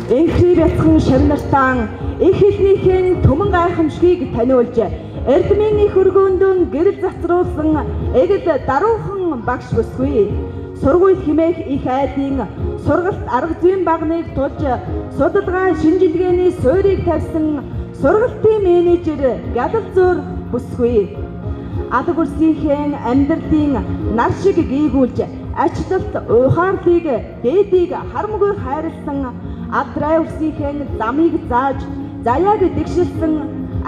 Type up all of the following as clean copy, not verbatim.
Энхри бяцхан шавнартаан их хэлнийхэн түмэн гайхамшгийг таниулж эрдмийн их өргөөндөн гэрэл завсруулсан эгэл даруухан багш бүсгүй. Сургууль хэмээх их айлын сургалт арга зүйн багныг тулж судалгаа шинжилгээний суурийг тавьсан сургалтын менежер Гялалзуур бүсгүй. Алаг үрсийнхээ амьдралын нар шиг гийгүүлж ачлалт ухаарлыг дээдийг харамгүй хайрлсан алдрай үрсийнхээ замыг зааж заяаг дэгшилсэн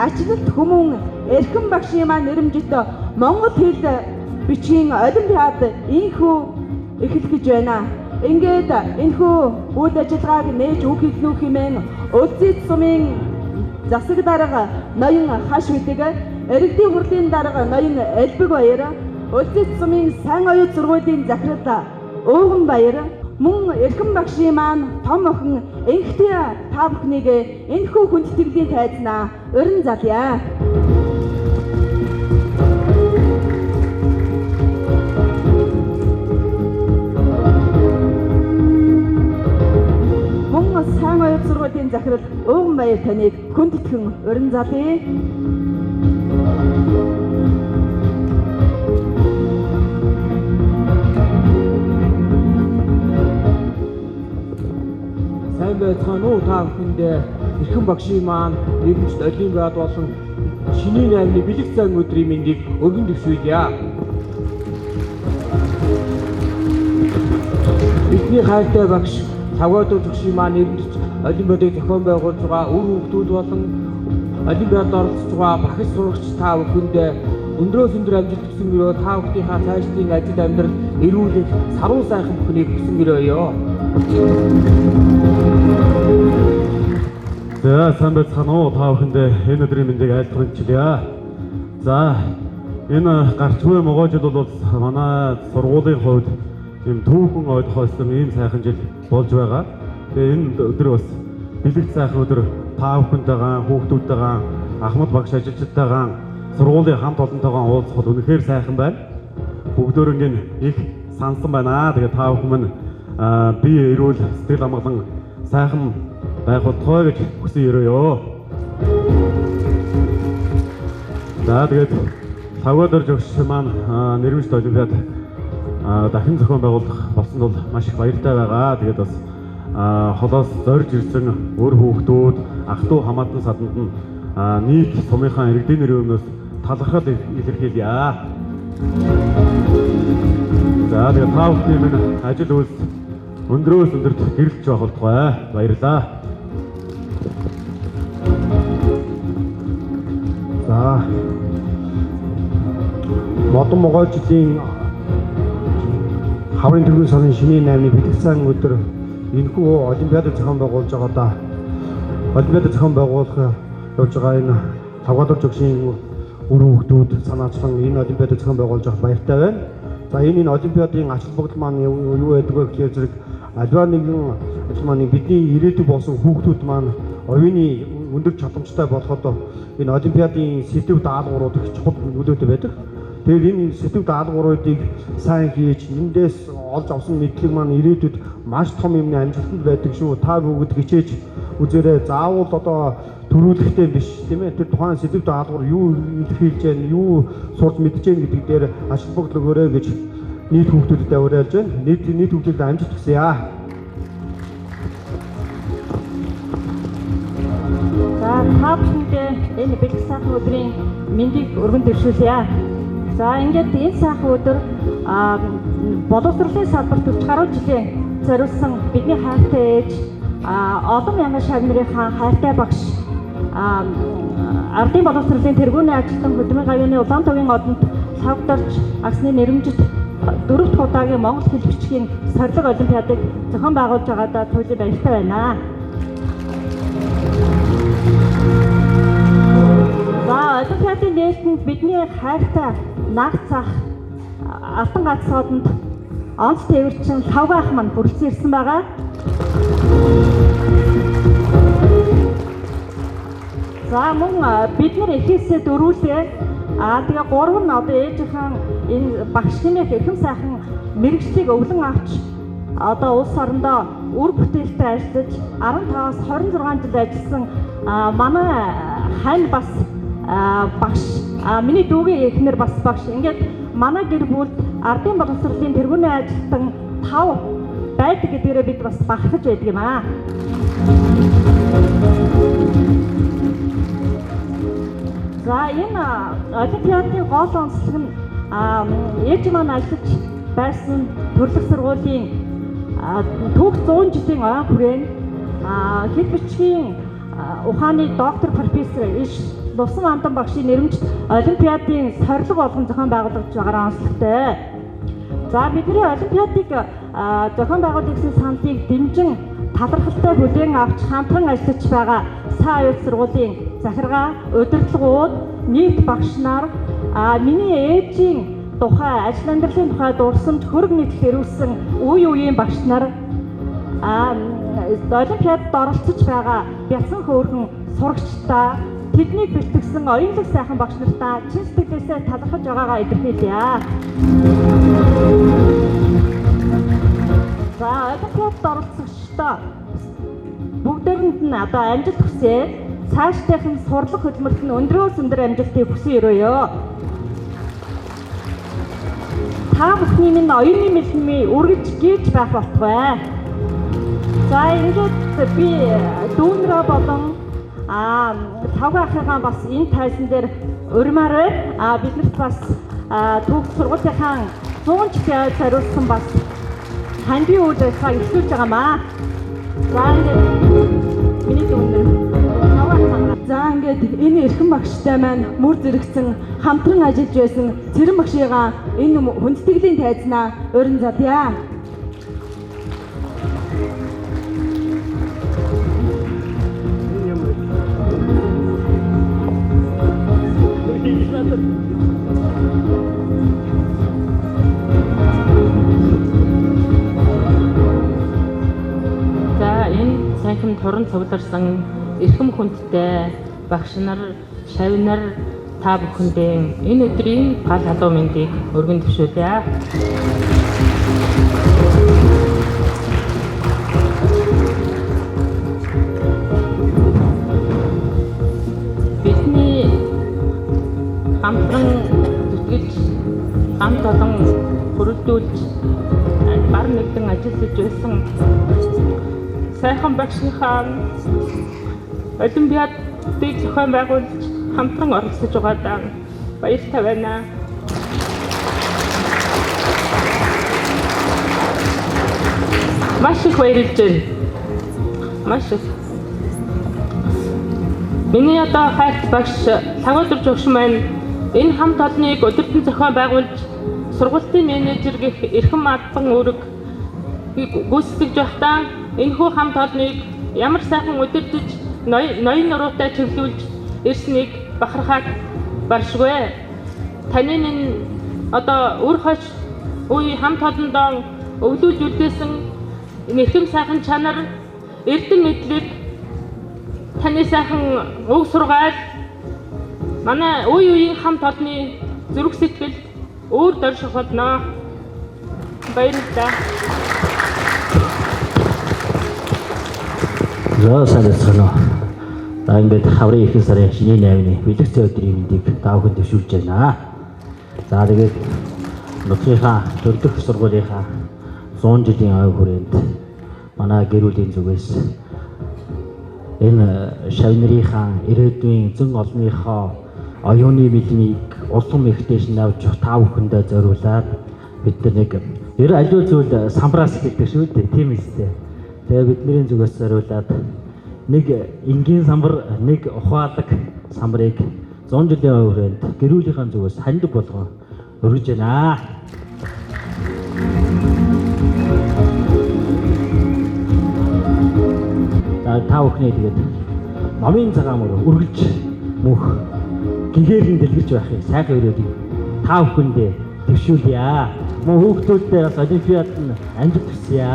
ачлалт хүмүүн эрхэм багшийн маань нэрэмжит Монгол хэл бичгийн олимпиад инхүү эхлэх гэж байна. Ингээд энэхүү үйл ажиллагааг нээж үг хэлнүү хэмээн Өлзий сумын засаг дарга ноён Хаш Үдэг, иргэдийн хурлын дарга ноён Элбэг Баяр, Өлзий сумын сайн оюут сургуулийн захирал Ууган Баяр, мөн эрхэм багшийн маань том охин Энхтээ та бүхнийг энэхүү хүндэтгэлийн тайзнаа урин залъя. Мөн сайн оюут сургуулийн захирал Ууган Баяр таныг хүндэтгэн урин залъя. Сайн байцгаана уу та бүхэндээ эрхэм багшийн маань нэрмжит олимпиад болон шинийн 8-ны бэлэг зан өдрийн мэндийг өргөн дэвшүүлье. Бидний хайртай багш Лхагва багшийн маань нэрмжит олимпиадыг зохион байгуулж байгаа үр хүүхдүүд болон олимпиадад оролцож байгаа багш сурагч та бүхэндээ өндрөөс өндөр амжилт хүсэн өрөө, та бүхнийхээ цаашлын ажил амьдрал эрүүлэх саруу сайхан бүхнийг хүсэн өрөөё. За сайн байцгаана уу та бүхэндээ энэ өдрийн мэндийг айлтган хичээлье. За энэ гарчгүй могой жил бол манай сургуулийн хувьд ийм түүхэн ойдхойсон ийм сайхан жил болж байгаа. Тэгээ энэ өдөр бас бэлэгт сайхан өдөр та бүхэнтэйгээ хүүхдүүдтэйгээ ахмад багш ажилчдтайгаа сургуулийн хамт олонтойгоо уулзах бол үнэхээр сайхан байна. Бүгдөөрөнгийн их сансан байна. Тэгээ та бүхэн минь бие эрүүл сэтгэл амгалан сайхан байх болтугай гэж хүсэн өрөөё. За тэгээд Лхагва жогш маань нэрмжит олимпиад дахин зохион байгуулах болсон бол маш их баяртай байгаа. Тэгээд бас холоос зорж ирсэн өөр хүүхдүүд, ах トゥ хамаатан саданд нь нийт сумынхаа иргэдийн нэрийн өмнөөс талархал илэрхийлье. За тэгээд та бүхний минь ажил үйлс өндрөөс өндөрт гэрэлж байх болтугай. Баярлалаа. За модон могой жилийн хаврын түргэн сарын шинийн 8-ны бэлэг зан өдөр энэхүү олимпиад зохион байгуулж байгаадаа олимпиад зохион байгуулах явж байгаа энэ Лхагва жогшийн үр хүүхдүүд санаачлан энэ олимпиад зохион байгуулж байхад баяртай байна. За энэ олимпиадын ач холбогдол маань юу байдаг вэ гэхээр зэрэг альва нэгэн ажил маань бидний ирээдүй болсон хүүхдүүд маань оюуны өндөр чадамжтай болоход энэ олимпиадын сэдэв даалгаврууд их чухал нөлөөтэй байдаг. Тэгэхээр энэ сэдэв даалгавруудыг сайн хийж эндээс олж авсан мэдлэг маань ирээдүйд маш том юмны амжилтанд байдаг шүү. Та бүгд хичээж үзээрэй. Заавал одоо төрүүлэхтэй биш тийм ээ. Тэр тухайн сэдэв даалгавар юу илэрхийлж байна, юу сурч мэдж байна гэдэг дээр ач холбогдол өгөөрэй гэж нийт хүүхдүүдэд уриалж байна. Нийт хүүхдүүдэд амжилт хүсье. За та бүхэндээ энэ бэлэг сайхан өдрийн мэндийг өргөн дэвшүүлье. За ингээд энэ сайхан өдөр боловсролын салбарт 40 гаруй жилийн зориулсан бидний хайртай ээж, олон мянган шав нарынхаа хайртай багш, ардын боловсролын тэргүүний ажилтан хөдөлмөрийн гавьяаны Улаантаугийн одонд Лхагва агсны нэрэмжит 4 дахь удаагийн Монгол хэл бичгийн сорилго олимпиадыг зохион байгуулж байгаадаа туйлын баяртай байна. За олимпиадын нээлтэнд бидний хайртай наг цах алтан гац содонд онц тээвэрчин Лхагва ах маань хүрэлцэн ирсэн байгаа. За мөн бид нар эхээсээ дөрүүлээ. Тэгээ гурав нь одоо ээжийнхэн энэ багш хэмээх эрхэм сайхан мэргэжлийг өвлөн авч одоо улс орондоо үр бүтээлтэй ажиллаж 15-аас 26 жил ажилласан манай хань бас багш, миний дүүгийн эхнэр бас багш. Ингээд манай гэр бүлд ардын боловсролын тэргүүний ажилтан 5 байдаг гэдгээрээ бид бас бахархаж байдаг юм аа. За энэ олимпиадын гол онцлог нь ээж маань ажиллаж байсан төрлөх сургуулийн түүх 100 жилийн ойн хүрээнд хэл бичгийн ухааны доктор профессор Иш Лувсан Андан багшийн нэрмжт олимпиадын сорилго болгон зохион байгуулагдаж байгаараа онцлогтой. За бидний олимпиадыг зохион байгуулах гэсэн саналыг дэмжин талархалтай хүлээн авч хамтран ажиллаж байгаа Сайн аюул сургуулийн захиргаа, удирдлагууд, нийт багш нар, миний ээжийн тухай, ажил амьдралын тухай дурсамж хөрөг нийтлэл эрүүлсэн үе үеийн багш нар, олимпиадад оролцож байгаа бяцхан хөөрхөн сурагчдаа, тэднийг бэлтгэсэн оюунлаг сайхан багш нартаа чин сэтгэлээсээ талархаж байгаагаа илэрхийлье. За олимпиадад оролцогчдоо бүгдээрэнд нь одоо амжилт хүсье. Цаашдынх нь сурлах хөдөлмөрт нь өндрөөс өндөр амжилтыг хүсэн өрөөё. Та бүхний минь оюуны мэлмээ үргэлж гийж байх болтугай. За ингээд би дүүнрээ болон лхагва ахыгаа бас энэ тайзан дээр урьмаар байна. Биднэрт бас түүх сургуулийнхаа 100 жилийн ойд зориулсан бас хандив үйл ажиллагааг эхлүүлж байгаамаа. За ингээд миний дүүнэр лхагва ах. За ингээд энэ эрхэм багштай маань мөр зэрэгцэн хамтран ажиллаж байсан Цэрэн багшигаа энэ хүндэтгэлийн тайзнаа урин задъя. За энэ сайхан туран цугларсан эрхэм хүндтэй багш нар, шавь нар та бүхэндээ энэ өдрийн гал халуун мэндийг өргөн дэвшүүлье. Бидний хамтран зүтгэж, хамт олон бүрэлдүүлж, бар нэгдэн ажиллаж байсан сайхан багшийнхаа олимпиадыг зохион байгуулж хамтран оролцож байгаадаа баяртай байна. Маш их баярлж байна. Маш их. Миний одоо хайрт багш Лхагва Дорж багш маань энэ хамт олныг өдөртөн зохион байгуулж сургуулийн менежер гэх эрхэм албан үүрэг гүйцэтгэж байхдаа энэхүү хамт олныг ямар сайхан удирдах, ноён нуруутай чиглүүлж ирснийг бахархаад баршгүй. Таны энэ одоо үр хойш үе хамт олондоо өвлүүлж үлдээсэн эрхэм сайхан чанар, эрдэм мэдлэг, таны сайхан уг сургаал манай үе үеийн хамт олонны зүрх сэтгэлд өөр дорших болно. Баярлалаа. За сайн байцгаана уу. За ингээд хаврын ихэнх сарын шинийн 8-ны бэлэгцэн өдрийн мэндийг та бүхэнд дэвшүүлж байна. За тэгээд нутгийнхаа төрлөх сургуулийнхаа 100 жилийн ой хүрээнд манай гэр бүлийн зүгээс энэ шавь нарынхаа ирээдүйн зөн олонныхоо оюуны бэлмийг улам их дээш нь авч та бүхэндээ зориулаад бид нар нэг ер аливаа зүйл самбраас эхэлдэг шүү дээ, тийм үстэй. Тэгээ бидний зүгээс зориулаад нэг энгийн самбар, нэг ухаалаг самбарыг 100 жилийн хүрээнд гэр бүлийнхээ зүгээс хандив болгон өргөж байна. За та бүхний тэгээд номын цагаан мөр үргэлж мөнх гэгээрэн дэлгэрч байхыг сайхан өрөөдийг та бүхэндээ дэвшүүлье. Мөн хүүхдүүдтэй бас олимпиад нь амжилт хүсье.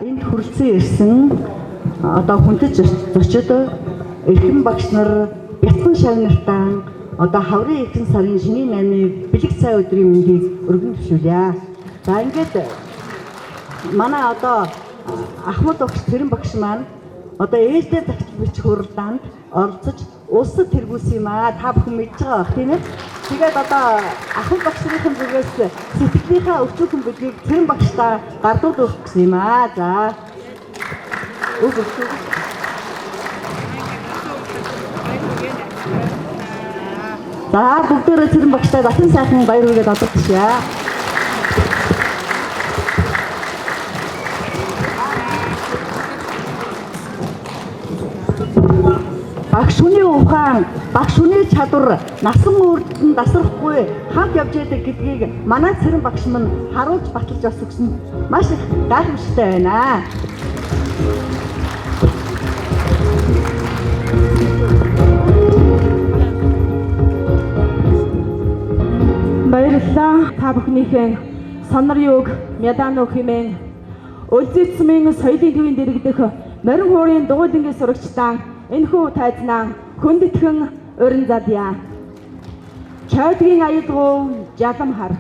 Энд хүрэлцэн ирсэн одоо хүндэт зочид, эрхэм багш нар, бяцхан шав нартаа одоо хаврын ихэнх сарын шинийн 8-ны бэлэг цай өдрийн мэндийг өргөн төвшүүлье. За ингээд манай одоо Ахмад багш, Цэрэн багш маань одоо ээлтэй загтал бичих хуралдаанд оролцож улсад тэргүүлсэн юм аа. Та бүхэн мэдж байгаа бах, тийм ээ. Тэгээд одоо Ахмад багш нарын зүгээс сэтгэлийнхаа өчүүхэн бэлгийг Цэрэн багшдаа гардууд өгөх гэсэн юм аа. За. Өг өчүүх. За бүгдээрээ Цэрэн багшдаа дахин сайхан баяр хүргээд одогдчихъя. Багш хүний ухаан, багш хүний чадвар насан урд нь дасрахгүй хамт явж байдаг гэдгийг манай Цэрэн багш минь харуулж баталж бас өгсөн маш их гайхамшигтай байна. Баярлалаа та бүхнийхээ сонор юг мядаануу хэмээн Өлзийцмийн соёлын төвийн дэрэгдэх морин хуурын дугуйлангийн сурагчдаа энэхүү тайзнаа хүндэтгэн урин задъя. Чойдгийн аялгау жалам хар.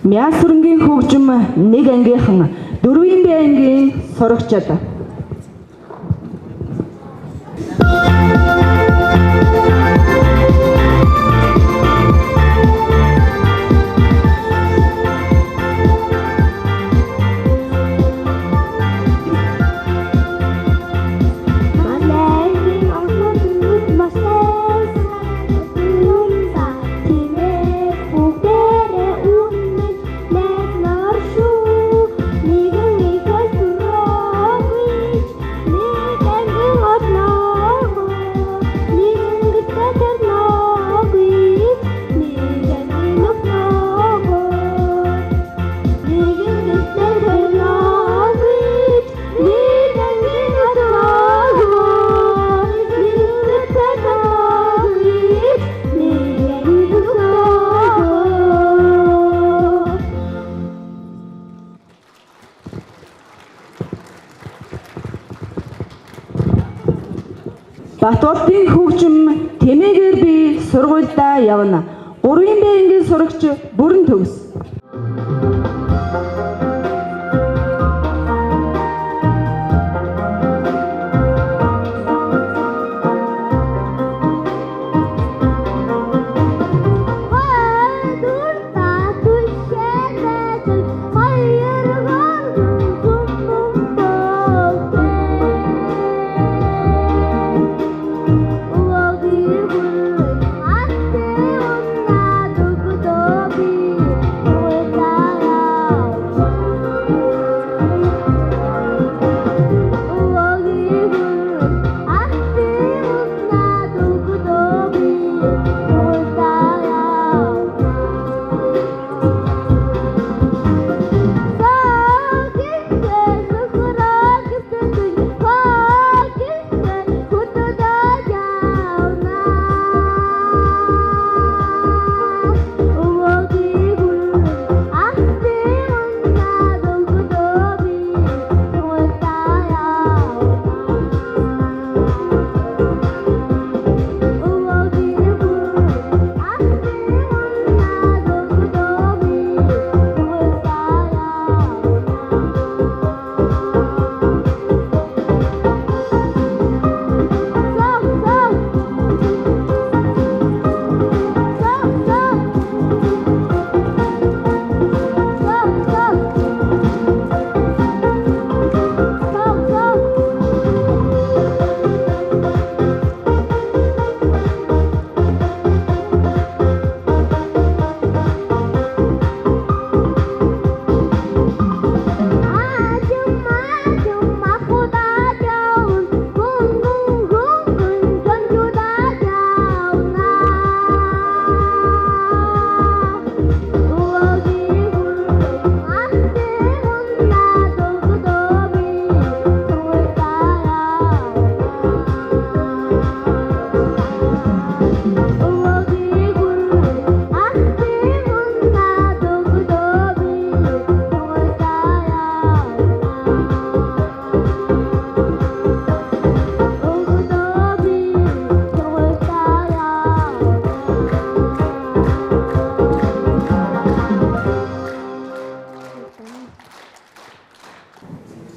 Мясүрэнгийн хөгжим нэг ангийнхан дөрвийн Б ангийн сурагчид. Thank you. Батболдын хөгжим тэмээгээр би сургуульдаа явна. 3-ын Б ангийн сурагч Бүрэн Төгс.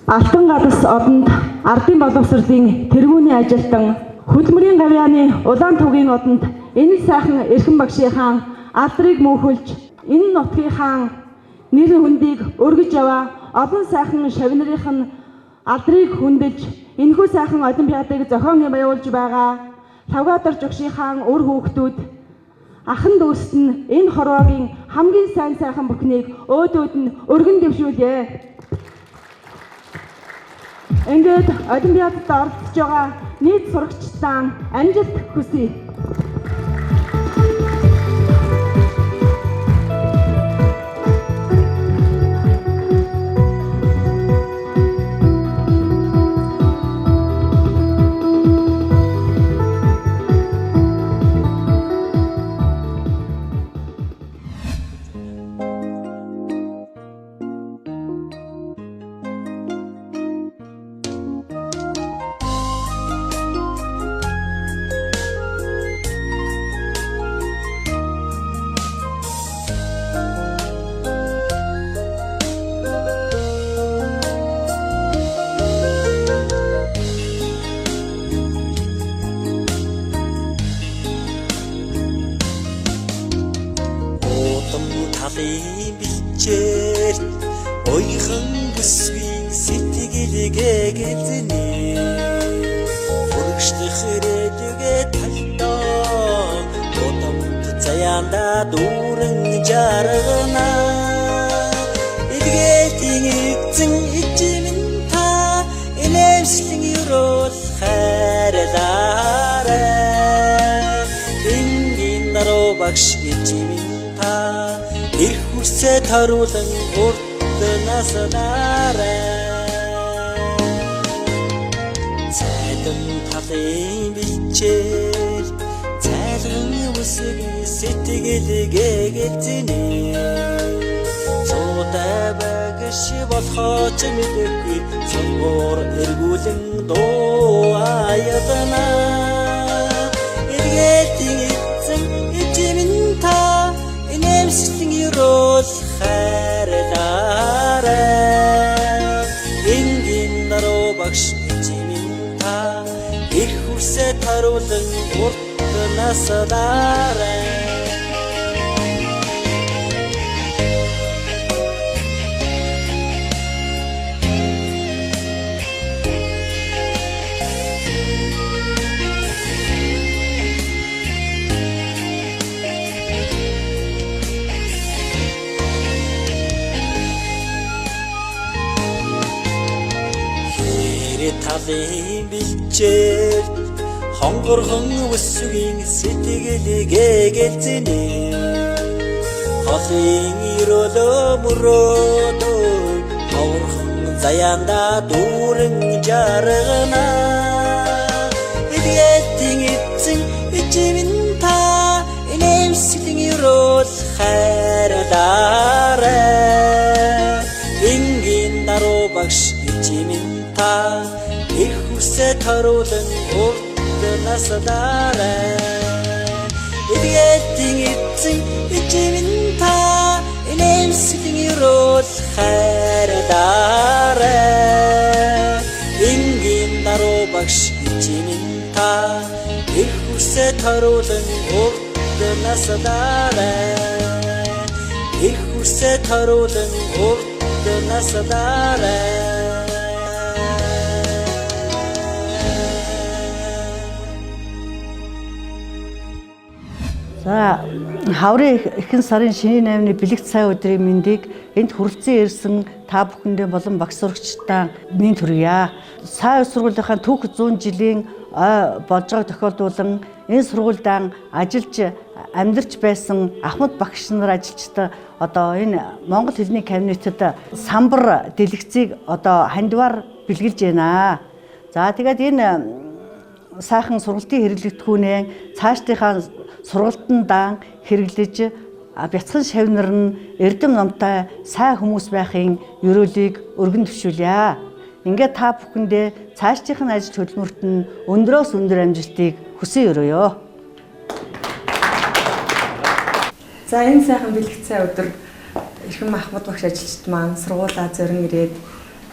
Алтан галс одонд ардын боловсролын тэргүүний ажилтан хөдөлмөрийн гавьяаны улаан тугийн одонд энэ сайхан эрхэм багшийнхаа алдрыг мөнхөлж энэ нутгийнхаа нэр хүндийг өргөж яваа олон сайхан шавнырийнх нь алдрыг хүндэлж энэхүү сайхан олимпиадыг зохион явуулж байгаа Лхагва Дорж багшийнхаа үр хүүхдүүд ахан дүүст нь энэ хорвоогийн хамгийн сайн сайхан бүхнийг өөдөөд нь өргөн дэвшүүлье. Ингээд олимпиадад оролцож байгаа нийт сурагчдаа амжилт хүсье. Ойхон бүсгүй сэтгэлгээ гэлзэнэ Урагшлах ирээдүгээ талтаа Удамд заяанда дүүрэн жаргана. Илгээлийн эзэн ижимэн та инээмсэглэн өрөөл хайрлаарай. Энгийн даруу багш ижимэн та эр хүрсээ торуулан урт наснаарай. Цайдан талын бэлчээр цайлган үсэг сэтгэлгээ гэлзэнэ. Цуутай багш болохоо ч мэдэхгүй сонгуур эргүүлэн дуу аялна. торуулан урт наслаарай. Талын бэлчээр хонгорхон өсвийн сэтгэлийг гэлзэнэ. Холын өрөөлөө мөрөөдөө ховорхон заяанда дүүрэн жаргана. Илгээтийн эзэн ичимэн та инээмсэглэн өрөөл хайрлаарай. Энгийн даруу багш ичимэн та их үсэ торуулан урт наслаарай. Илгээтийн эзэн ичимэн та инээмсэглэн өрөөл хайрлаарай. Энгийн даруу багш ичимэн та их үсэ торуулан урт наслаарай. Их үсэ торуулан урт наслаарай. За хаврын ихэнх сарын шинийн 8-ны бэлэг цай өдрийн мэндийг энд хүрэлцэн ирсэн та бүхэндээ болон багш сурагчдаа мэнд хүргье. Сайн сургуулийнхаа түүх 100 жилийн ой болж байгааг тохиолдуулан энэ сургуульдаа ажиллаж амьдарч байсан ахмад багш нар ажилчдаа одоо энэ Монгол хэлний кабинетэд самбар дэлгэцийг одоо хандивар бэлгэлж байна. За тэгээд энэ сайхан сургалтын хэрэглэгдэхүүнээ цаашдынхаа сургалтандаа хэрэглэж бяцхан шавнар нь эрдэм номтой сайн хүмүүс байхын ерөөлийг өргөн төвшүүлье. Ингээд та бүхэндээ цаашдынх нь ажил хөдөлмөрт нь өндрөөс өндөр амжилтыг хүсэн өрөөё. За энэ сайхан бэлэгцээ өдөр эрхэм ахмад багш ажилчид маань сургуулаа зорин ирээд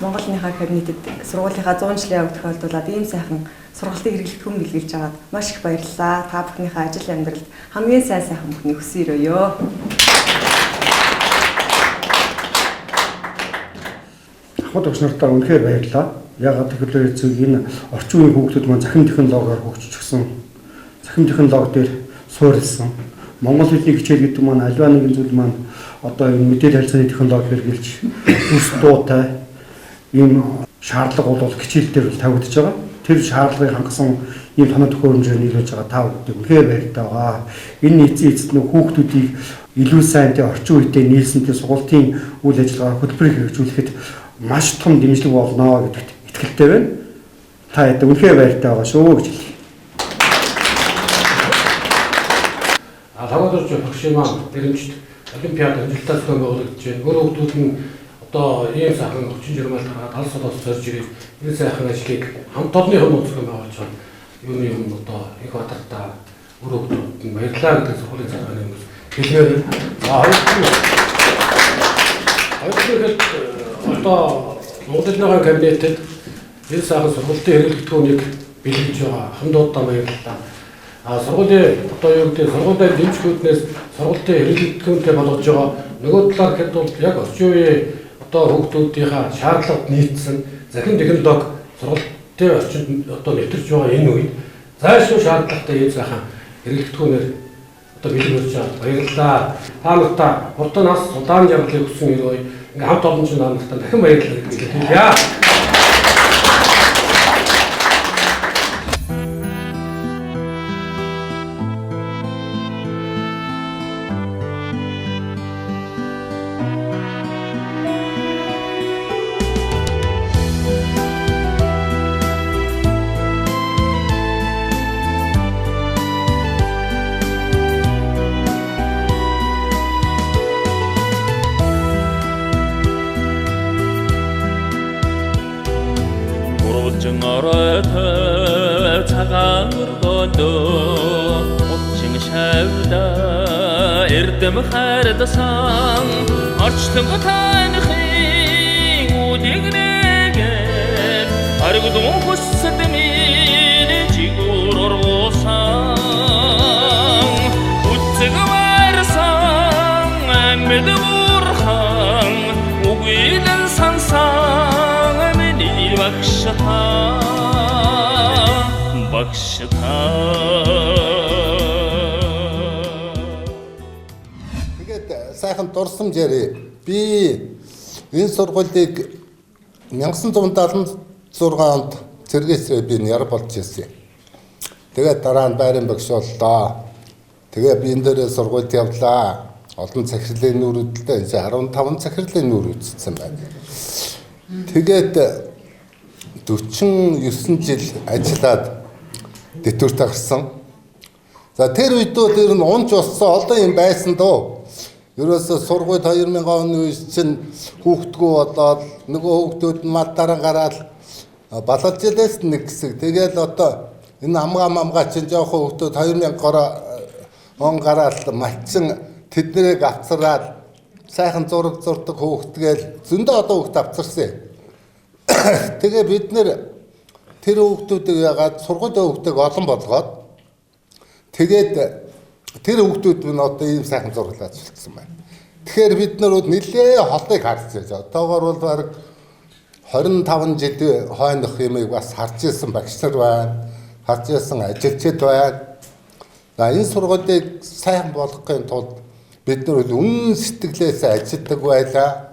Монголынхаа кабинетэд сургуулийнхаа 100 жилийн ав тохиолдуулаад ийм сайхан сургалтын хэрэглэгдэхүүн бэлгэлж байгаад маш их баярлалаа. Та бүхнийхээ ажил амьдралд хамгийн сайн сайхан бүхний хүсэн өрөөё. Ахмад багш нартаа үнэхээр баярлалаа. Яагаад гэвэл зөв энэ орчин үеийн хүүхдүүд маань захим технологиор хөгжиж гисэн. Захим технологи дээр суурилсан. Монгол хэлний хичээл гэдэг маань аливаа нэгэн зүйл маань одоо энэ мэдээлэл харилцааны технологи хэрэглэж үс дуутай ийм шаардлага бол хичээл дээр тавигдаж байгаа. Тэр шаардлагыг хангасан ийм тоног төхөөрөмжөөр нийлүүлж байгаа та бүхэнд үнэхээр баяртай байгаа. Энэ эцсийн эцэст нөх хүүхдүүдийг илүү сайн тэ орчин үедээ нийлсэн тэ сургалтын үйл ажиллагаа хөтөлбөрийг хэрэгжүүлэхэд маш том дэмжлэг болно гэдэгт итгэлтэй байна. Та хэд үнэхээр баяртай байгаа шүү гэж хэлье. Лагодорч багшийн маань дэрэмжт олимпиад амжилттай зохион байгуулагдаж байна. Өөр хүүхдүүд нь одоо ийм сайхан хүчин жирмал гаргаад алс холоос зорж ирээд энэ сайхан ажлыг хамт олонны хүмүүс зохион байгуулж байгаа. Юуны юм одоо их баатартаа өөр хүүхдүүд нь баярлалаа гэдэг сургуулийн захиргааны хүмүүс хэлмээр. За хоёр дахь одоо Монгол хэлний кабинетэд энэ сайхан сургалтын хэрэглэгдэхүүнийг бэлгэлж байгаа хамтуудаа баярлалаа. А сургуулийн одоо юу гэдэг сургуулиуд дэмжих үүднээс сургалтын хэрэглэгдэхүүнтэй болгож байгаа. Нөгөө талаар гэхэд бол яг орчин үеийн одоо хүүхдүүдийнхаа шаардлагад нийцсэн захин технологи сургалтын орчинд одоо нэвтэрч байгаа энэ үед зайлшгүй шаардлагатай ийм сайхан хэрэглэгдэхүүнээр одоо бэлэг өрж байгаа. Баярлалаа. Та нартай хурдан нас удаан жаргалыг хүсэн өрөөе. Ингээ хамт олон чинь та нартай дахин баярлалаа гэж хэлье. Оройтой цагаан өргөндөө учин шавда эрдэм хайрласан орчлон таныхын үдийг нэгээд харигдун хүсэд минь жигүүр ургуулсан. багш та. Тэгээд сайхан дурсамж ярив. Би энэ сургуулийг 1976 онд цэргээс би яр болж ирсэн. Тэгээд дараа нь байрын багш боллоо. Тэгээ би энэ дээр сургуульд явлаа. Олон захирлын нүүр үдэлтэй 15 захирлын нүүр үзсэн байна. Тэгээд 49 жил ажиллаад дэвтүрт гарсан. За тэр үед бол ер нь унж уссан олон юм байсан дөө. Ерөөсөө сургууль 2000 оны үед чинь хүүхдгүү болоод нөгөө хүүхдүүд нь мал дараа гараад балалж илээс нэг хэсэг. Тэгээл одоо энэ амгаа мамгаа чинь жоохон хүүхдүүд 2003 он гараад малчин тэднийг авцраад сайхан зураг зурдаг хүүхдгээл зөндөө одоо хүүхд авцарсан. Тэгээ бид нэр тэр хүүхдүүдийг ягаад сургуулийн хүүхдийг олон болгоод тэгээд тэр хүүхдүүд нь одоо ийм сайхан зураглаж болчихсон байна. Тэгэхээр бид нар бол нэлээ холыг харж байж. Одоогор бол бараг 25 жилийн хойнох юмыг бас харж ирсэн багш нар байна. Харж ирсэн ажилчид байна. За энэ сургуулийг сайхан болгохын тулд бид нар бол үнэн сэтгэлээс ажилладаг байлаа.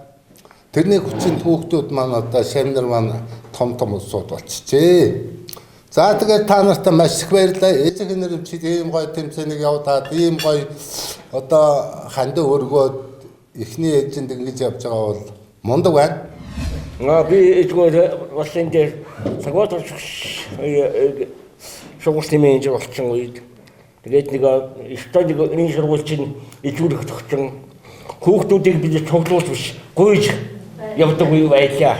Тэрний хүчин хүүхдүүд маань одоо шамнар маань том том улсууд болчихжээ. За тэгээд та нарт маш их баярлалаа. Ээжийн нэрвчид ийм гоё тэмцээнийг явуулаад ийм гоё одоо хандив өргөөд эхний ээлжинд ингэж явж байгаа бол мундаг байна. Би эдгээр бас энэ дээр цагаат сургуулийн менежер болсон үед тэгээд нэг ёстой нэг энэ сургууль чинь ижүүрэх тогтсон хүүхдүүдийг бид цуглуулж биш гуйж явдаг үе байлаа.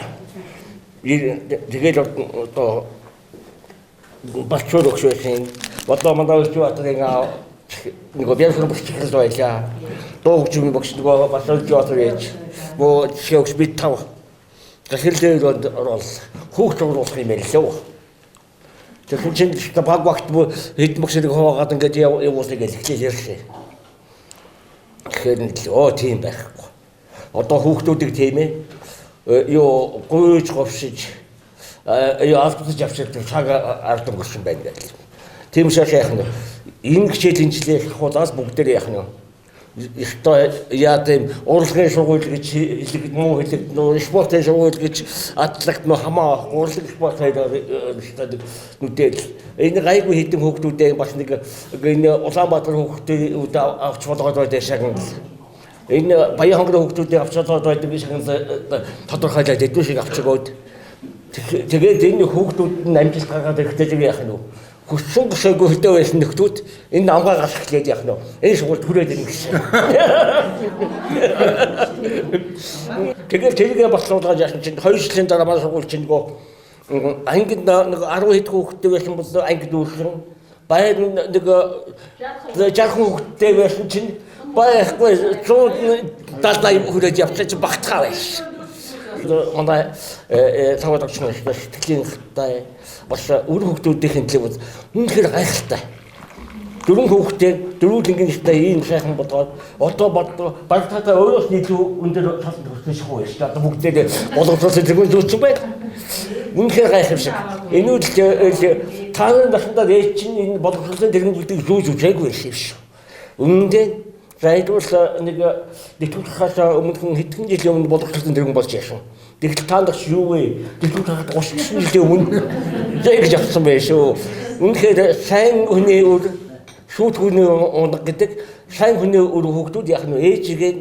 Тэгээд одоо бачуу өгш байсан. Одоо манай үеч батрын нэг бяцхан багш ихэл байлаа. Дуу хөгжмийн багш нөгөө бас үеч батар ээж. Мөө жишээ өгш бид тав. Захирлээр орол хүүхд оруулах юм байл лөө. Тэгсэн чинь баг багт хэд багш нэг хуваагаад ингээд явуулъя гэж эхлээл ярьсан. Тэгэхээр нэг л тийм байхгүй. Одоо хүүхдүүдийг тийм ээ юу гуйж говшиж юу алдаж авчирдаг цаг ард өнгөрсөн байна гэл. Тийм учраас яах нь энэ хичээл хэмжлээ ахуулаас бүгдээр яах нь ёстой яа тийм урлагийн сургууль гэж хэлэгдэн муу хэлэгдэн спортын сургууль гэж атлагдмаа хамаа урлаг спорт хоёр нүдэл энэ гайгүй хэдэн хүүхдүүдээ бас нэг энэ Улаанбаатар хүүхдүүд авч болгоод байдаг шагнал энэ Баян-хонгорын хүүхдүүдийг авч болгоод байдаг шагнал тодорхойлоод хэдэн шиг авч өгөөд тэгээд энэ хүүхдүүд нь амжилт гаргаад ирэхдээ яах нь вэ? Хүссэн гошоогүй хөдөө байсан нөхдүүд энэ намгаа гарах эхлээд яах нь вэ? Энэ сургуульд хүрээд ирнэ гэсэн. Тэгээд тэргээ болцуулгаад яасан чинь 2 жилийн дараа манай сургууль чинь нөгөө ангид нэг 10 хэд хүүхэдтэй байсан бол ангид үүсэн. Баяр нэг 60 хүүхэдтэй байсан чинь байхгүй 170 80 хүрээд явчихсан чинь багтгаа байсан. Манай таваад авчихсан сэтгэлийн хаттай бас үр хүүхдүүдийн төлөө бол үнэхээр гайхалтай. Дөрвөн хүүхдээ дөрвөлнгийн ихтэй ийм сайхан бодоод одоо баг татаа өөрөөс нь илүү өндөр талд хүрсэн шахуу шүү дээ. Одоо бүгдээ боловсруулсан тэргүүн зүүцсэн байна. Үнэхээр гайхамшиг. Энэ үл та нарын насандаа ээж чинь энэ боловсруулсан тэргүүн зүйлийг зүүж үзээгүй байсан юм шүү. Үнэндээ зайлуул нэг нэвтрүүлэхээс өмнө хэдхэн жилийн өмнө боловсруулсан тэргүүн болж яасан. Тэгтэл та нар юу вэ? Нэвтрүүлэхэд 39 жилийн өмнө зэ гэж авсан байх шүү. Үнэхээр сайн хүний үр шүүт хүний унаг гэдэг сайн хүний үр хүүхдүүд яг нь ээжигээ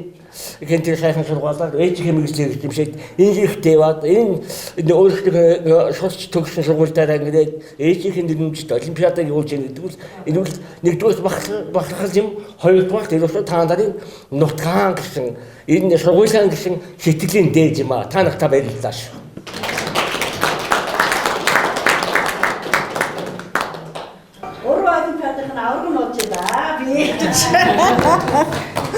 гэнтэр сайхан сургаалаар ээжийнхээ мэргэжлийг хэмжээд энэ хэрэгтэй баад энэ өөрсдөө сурч төгссөн сургууль дээр ингээд ээжийнхээ нэрмжит олимпиадыг явуулж яах гэдэг бол энэ бол нэгдүгээр бахархал юм, хоёрдугаар тэр та нарын нутгаан гэсэн энэ сургуулийн гэсэн сэтгэлийн дээд юм а. Та нартай баярлалаа шүү. Олимпиадын авраг нь болж байна. Би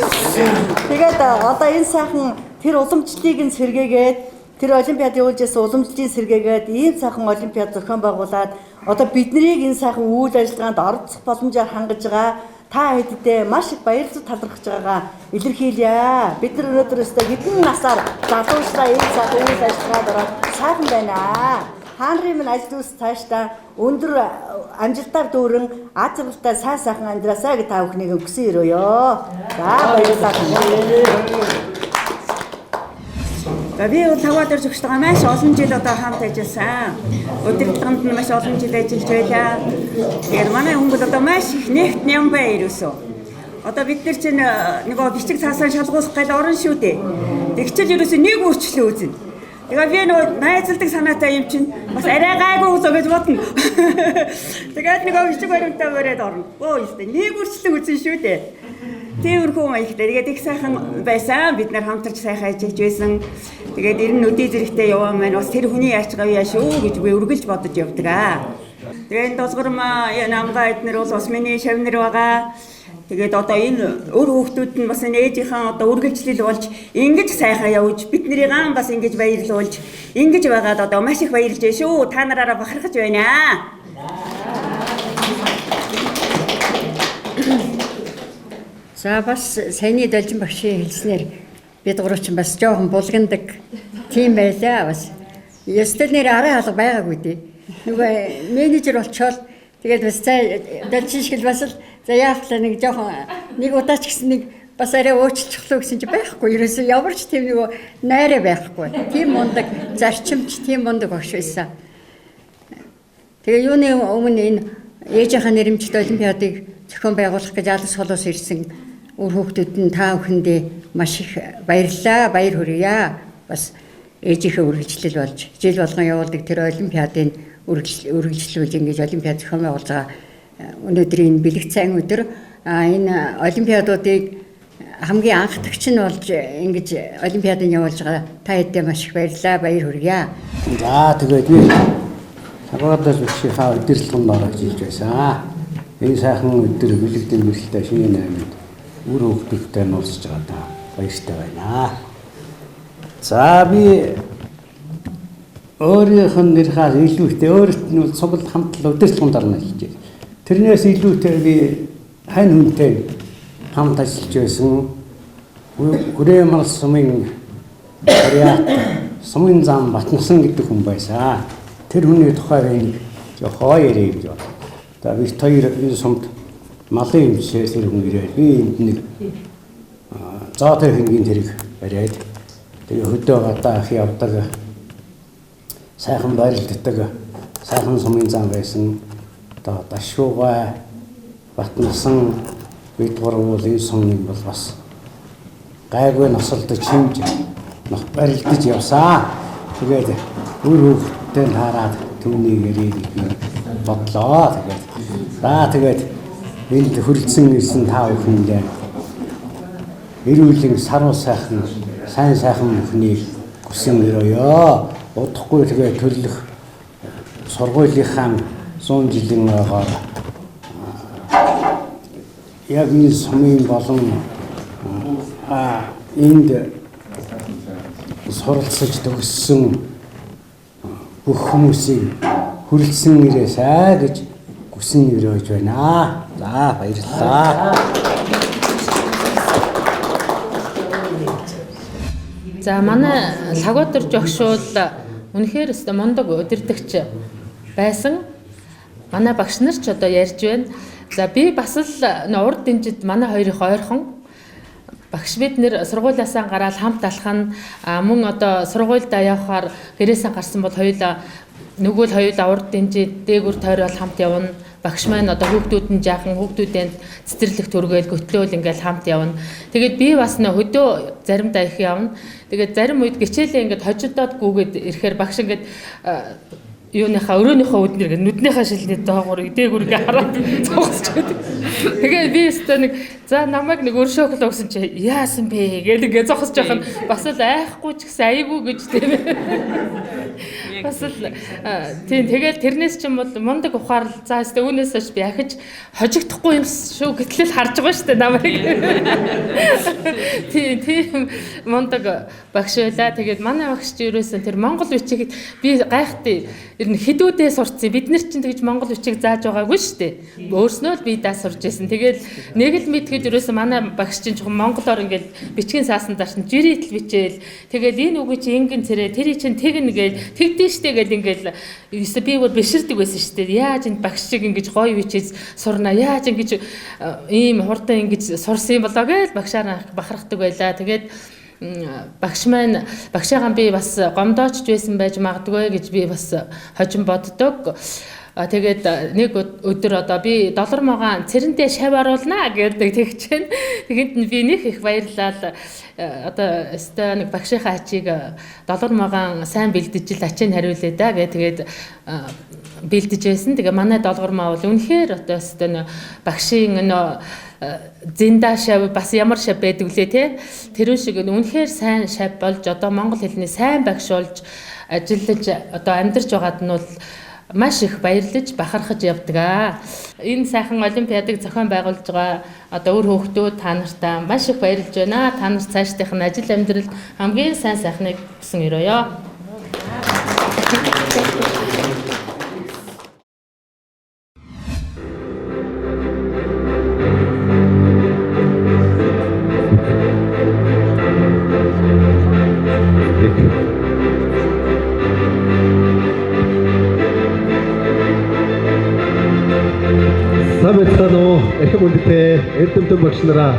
Тэгээд одоо энэ сайхан тэр уламжлалыг нь сэргээгээд тэр олимпиад явуулж байсан уламжлалыг сэргээгээд ийм сайхан олимпиад зохион байгуулад одоо биднийг энэ сайхан үйл ажиллагаанд оролцох боломжоор хангаж байгаа та хэддээ маш их баярлал талархаж байгаагаа илэрхийлье. Бид нар өнөөдөр өстой хэдэн насаар залуучлаа ийм сайхан үйл ажиллагаанд ороод сайхан байна. Та нарын минь ажил үйлс цаашдаа өндөр амжилтаар дүүрэн аз жаргалтай сайн сайхан амьдраасай гэж та бүхнийг хүсэн өрөөё. За баярлалаа. За би бол Лхагва Дорж багштайгаа маш олон жил одоо хамт ажилласан. Удирдлаганд нь маш олон жил ажиллаж байлаа. Тэгэхээр манай хүн бол одоо маш их нэгт нямбай ерөөсөө. Одоо бид нар чинь нөгөө бичиг цаасаа шалгуулах гал орно шүү дээ. Тэгчэл ерөөсөө нэг өөрчлөлт үзнэ. Тэгээ би нөгөө найзалдаг санаатай юм чинь бас арай гайгүй үзөө гэж бодно. Тэгээд нөгөө бичиг баримтаа бариад орно. Өө ёстой нэг өөрчлөлт үзэн шүү дээ. Тиймэрхүү маягтай. Тэгээд их сайхан байсан. Бид нар хамтарч сайхан ажиллаж байсан. Тэгээд ер нь өдий зэрэгтэй яваа маань бас тэр хүний яач гавьяа шүү гэж би үргэлж бодож явдаг аа. Тэгээд энэ Долгормаа намгаа эднэр бол бас миний шавнар байгаа. Тэгээд одоо энэ өөр хүүхдүүд нь бас энэ ээжийнхээ одоо үргэлжлэл болж ингэж сайхан явж бид нарыгаа бас ингэж баярлуулж ингэж байгаад одоо маш их баярлж байна шүү. Та нараараа бахархаж байна. За бас саяны Должин багшийн хэлснээр бид гурав чинь бас жоохон булгандаг тийм байлаа бас. Ёстой нэр арын алга байгаагүй дээ. Нөгөө менежер болчоол тэгээд бас за Должин шиг л бас л за яах вэ нэг жоохон нэг удаа ч гэсэн нэг бас арай уучлчихлоо гэсэн чи байхгүй. Ерөөсөө ямар ч тийм нөгөө найраа байхгүй. Тийм мундаг зарчимч, тийм мундаг багш байсан. Тэгээ юуны өмнө энэ ээжийнхээ нэрэмжит олимпиадыг зохион байгуулах гэж алс холоос ирсэн үр хүүхдүүд нь та бүхэндээ маш их баярлалаа, баяр хүргье. Бас ээжийнхээ үргэлжлэл болж жил болгон явуулдаг тэр олимпиадын үргэлжлүүлж ингэж олимпиад зохион байгуулж байгаа өнөөдрийн бэлэг сайн өдөр энэ олимпиадуудыг хамгийн анхдагч нь болж ингэж олимпиадыг явуулж байгаа та хэддээ маш их баярлалаа, баяр хүргье. За тэгээд би Лхагва Дорж багшийнхаа удирдлаганд орож ирж байсан. Энэ сайхан өдөр бэлэг дэмбэрэлтэй шинэ наймд үр хүүхдүүдтэй уулзж байгаа та баяртай байна. За би өөрийнх нь нэрхээс илүүтэй өөрт нь цугл хамт удирдлаганд орно гэж байна. Тэрнээс илүүтэй би хань хүнтэй хамт ажиллаж байсан. Хүрээмал сумын Бурят сумын зам Батнасан гэдэг хүн байсан. Тэр хүний тухай би жохоо яриа гэж бодлоо. За бид хоёр энэ сумд малын эмчээс тэр хүн ирээд би энд нэг зоотой хингийн тэрэг бариад тэгээ хөдөө гадаа ах явдаг сайхан барилддаг сайхан сумын зам байсан. Одоо Дашуугай Батнасан бид гурав бол энэ сумын бол бас гайгүй носолдож хэмж барилдаж явсан. Тэгээд үр хүүхдтэй таарад түүнийг ярих гэж би бодлоо. Тэгээд за тэгээд энд хүрэлцэн ирсэн та бүхэндээ эрүүлийн саруу сайхан сайн сайхан бүхнийг хүсэн өрөөё. Удахгүй тэгээд төрлөх сургуулийнхаа 100 жилийн ойгоор яг энэ сумын болон энд суралцаж төгссөн бүх хүмүүсийг хүрэлцэн ирээсэй гэж хүсэн өрөөж байна. За баярлалаа. За манай Лхагва Дорж багш бол үнэхээр өстө мундаг удирдагч байсан. Манай багш нар ч одоо ярьж байна. За би бас л урд дэмжид манай хоёр их ойрхон багш бид нэр сургуулиасаа гараад хамт алах нь мөн одоо сургуульдаа явхаар гэрээсээ гарсан бол хоёулаа нөгөө л хоёулаа урд дэмжид дээгүр тойрол хамт явна. Багш маань одоо хүүхдүүд нь жаахан хүүхдүүдэнд цэцэрлэг төргээл хөтлөөл ингээл хамт явна. Тэгээд би бас нэ хөдөө заримдаа их явна. Тэгээд зарим үед гिचээлээ ингээд хожигдоод гүгээд ирэхээр багш ингээд юуныхаа өрөөнийхөө үднэр гэх нүднийхээ шилний доогуур дээгүүр ингээ хараад зогсож байдаг. Тэгээ би өстой нэг за намайг нэг өршөөхлөө гэсэн чи яасан бэ гэл ингээ зогсож явах нь бас л айхгүй ч гэсэн айгүй гэж тийм ээ. Бас л тийм тэгэл тэрнээс ч юм бол мундаг ухаарл за өстой үүнээс хойш би ахиж хожигдохгүй юм шүү гэтэл харж байгаа шүү дээ намайг. Тийм тийм мундаг багш байлаа. Тэгээд манай багш чи ерөөсөн тэр монгол бичиг би гайхтыг ер нь хэдүүдээ сурцсан. Бид нар чинь тэгж монгол бичиг зааж байгаагүй шүү дээ. Өөрснөө л би даа сурж исэн. Тэгээд нэг л мэдхэд ерөөсөн манай багш чинь жоохон монголоор ингээл бичгийн саасан дарсан жиритл бичээл. Тэгэл энэ үгийг чи ингэн цэрээ тэрий чинь тэгнэ гээл тэгдэж штэ гэл ингээл ерөөсө би бүр биширдэг байсан штэ. Яаж энэ багш шиг ингэж гоё бичиж сурна, яаж ингэж ийм хурдан ингэж сурсан юм болоо гэж багшаар бахархдаг байлаа. Тэгээд багш маань багшаагаа би бас гомдоочж байсан байж магадгүй гэж би бас хожим боддог. Тэгээд нэг өдөр одоо би долор могоон цэрэндээ шав оруулнаа гэдэг тэгч чинь. Тэгэнд би нэх их баярлал. Одоо өстой нэг багшийнхаа ачийг долор могоон сайн бэлдэж л ачийг хариулъя да гэ. Тэгээд бэлдэж байсан. Тэгээ манай долгор маа бол үнэхээр одоо өстой багшийн нөө зинда шав бас ямар шав байдаг лээ те. Тэрүүн шиг үнэхээр сайн шав болж одоо монгол хэлний сайн багш болж ажиллаж одоо амьдарч байгаад нь бол маш их баярлаж бахархаж явдаг аа. Энэ сайхан олимпиадыг зохион байгуулж байгаа одоо үр хүүхдүүд та нартай маш их баярлж байна. Та нар цаашдынх нь ажил амьдрал хамгийн сайн сайхныг хүсэн өрөөё. Сайн байцгаана уу эрхэм хүндтэй эрдэмтэн багш нараа.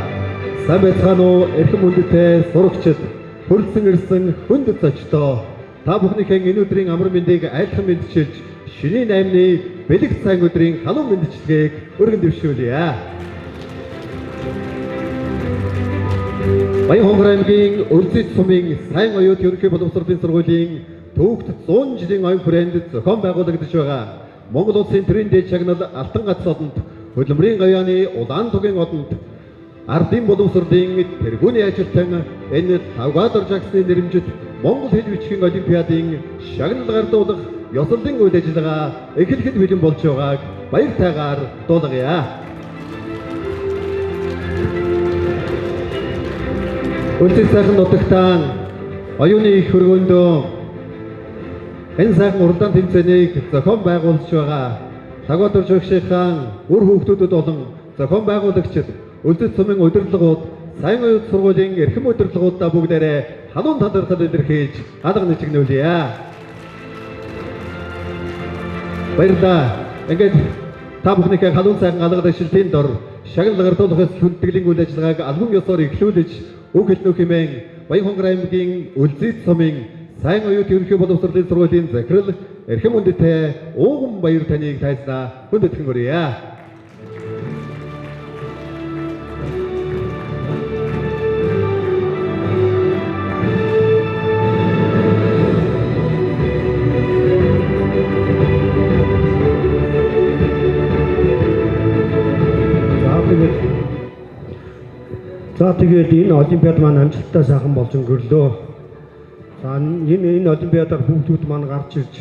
Сайн байцгаана уу эрхэм хүндтэй сурагчид, хүрэлцэн ирсэн хүндэт зочдоо. Та бүхнийхээ энэ өдрийн амар мэндийг айлхан мэндчилж, шинийн 8-ны бэлэг сайн өдрийн халуун мэндчилгээг өргөн дэвшүүлье. Баян-Хонгор аймгийн Өлзий сумын сайн оюут ерөнхий боловсролын сургуулийн төвөгт 100 жилийн оюун хүрээнд зохион байгуулагдаж байгаа Монгол улсын төрийн дээд шагнал Алтан гац одонд, хөдөлмөрийн говьяны улаан тугийн одонд, ардын боловсролын тэргүүний ажилтан энэ Лхагва Доржагсны нэрэмжит Монгол хэл бичгийн олимпиадын шагнал гардуулах ёслолын үйл ажиллагаа эхлэхэд бэлэн болж байгааг баяртайгаар дуулгая. Өлзий сайхан нутагтаа оюуны их хөргөөндөө энэ сайхан уралдаан тэмцээнийг зохион байгуулж байгаа Лхагва Доржагшийнхаа үр хүүхдүүдэд болон зохион байгуулагчид, Өлзий сумын удирдлагууд, сайн оюут сургуулийн эрхэм удирдлагуудаа бүгдээрээ халуун талархал илэрхийлж алга нэчигнүүлье. Баярлалаа. Ингээд та бүхнийхээ халуун сайхан алга дэвшилтийн дор шагнал гардуулах хүндэтгэлийн үйл ажиллагааг албан ёсоор эхлүүлж үг хэлнэ хэмээн Баян-Хонгор аймгийн Өлзий сумын сайн оюут ерөнхий боловсролын сургуулийн захирал эрхэм хүндтэй ууган баяр таныг тайзнаа хүндэтгэн өрье. За тэгээд энэ олимпиад маань амжилттай сайхан болж өнгөрлөө. За энэ олимпиадаар хүүхдүүд маань гарч ирж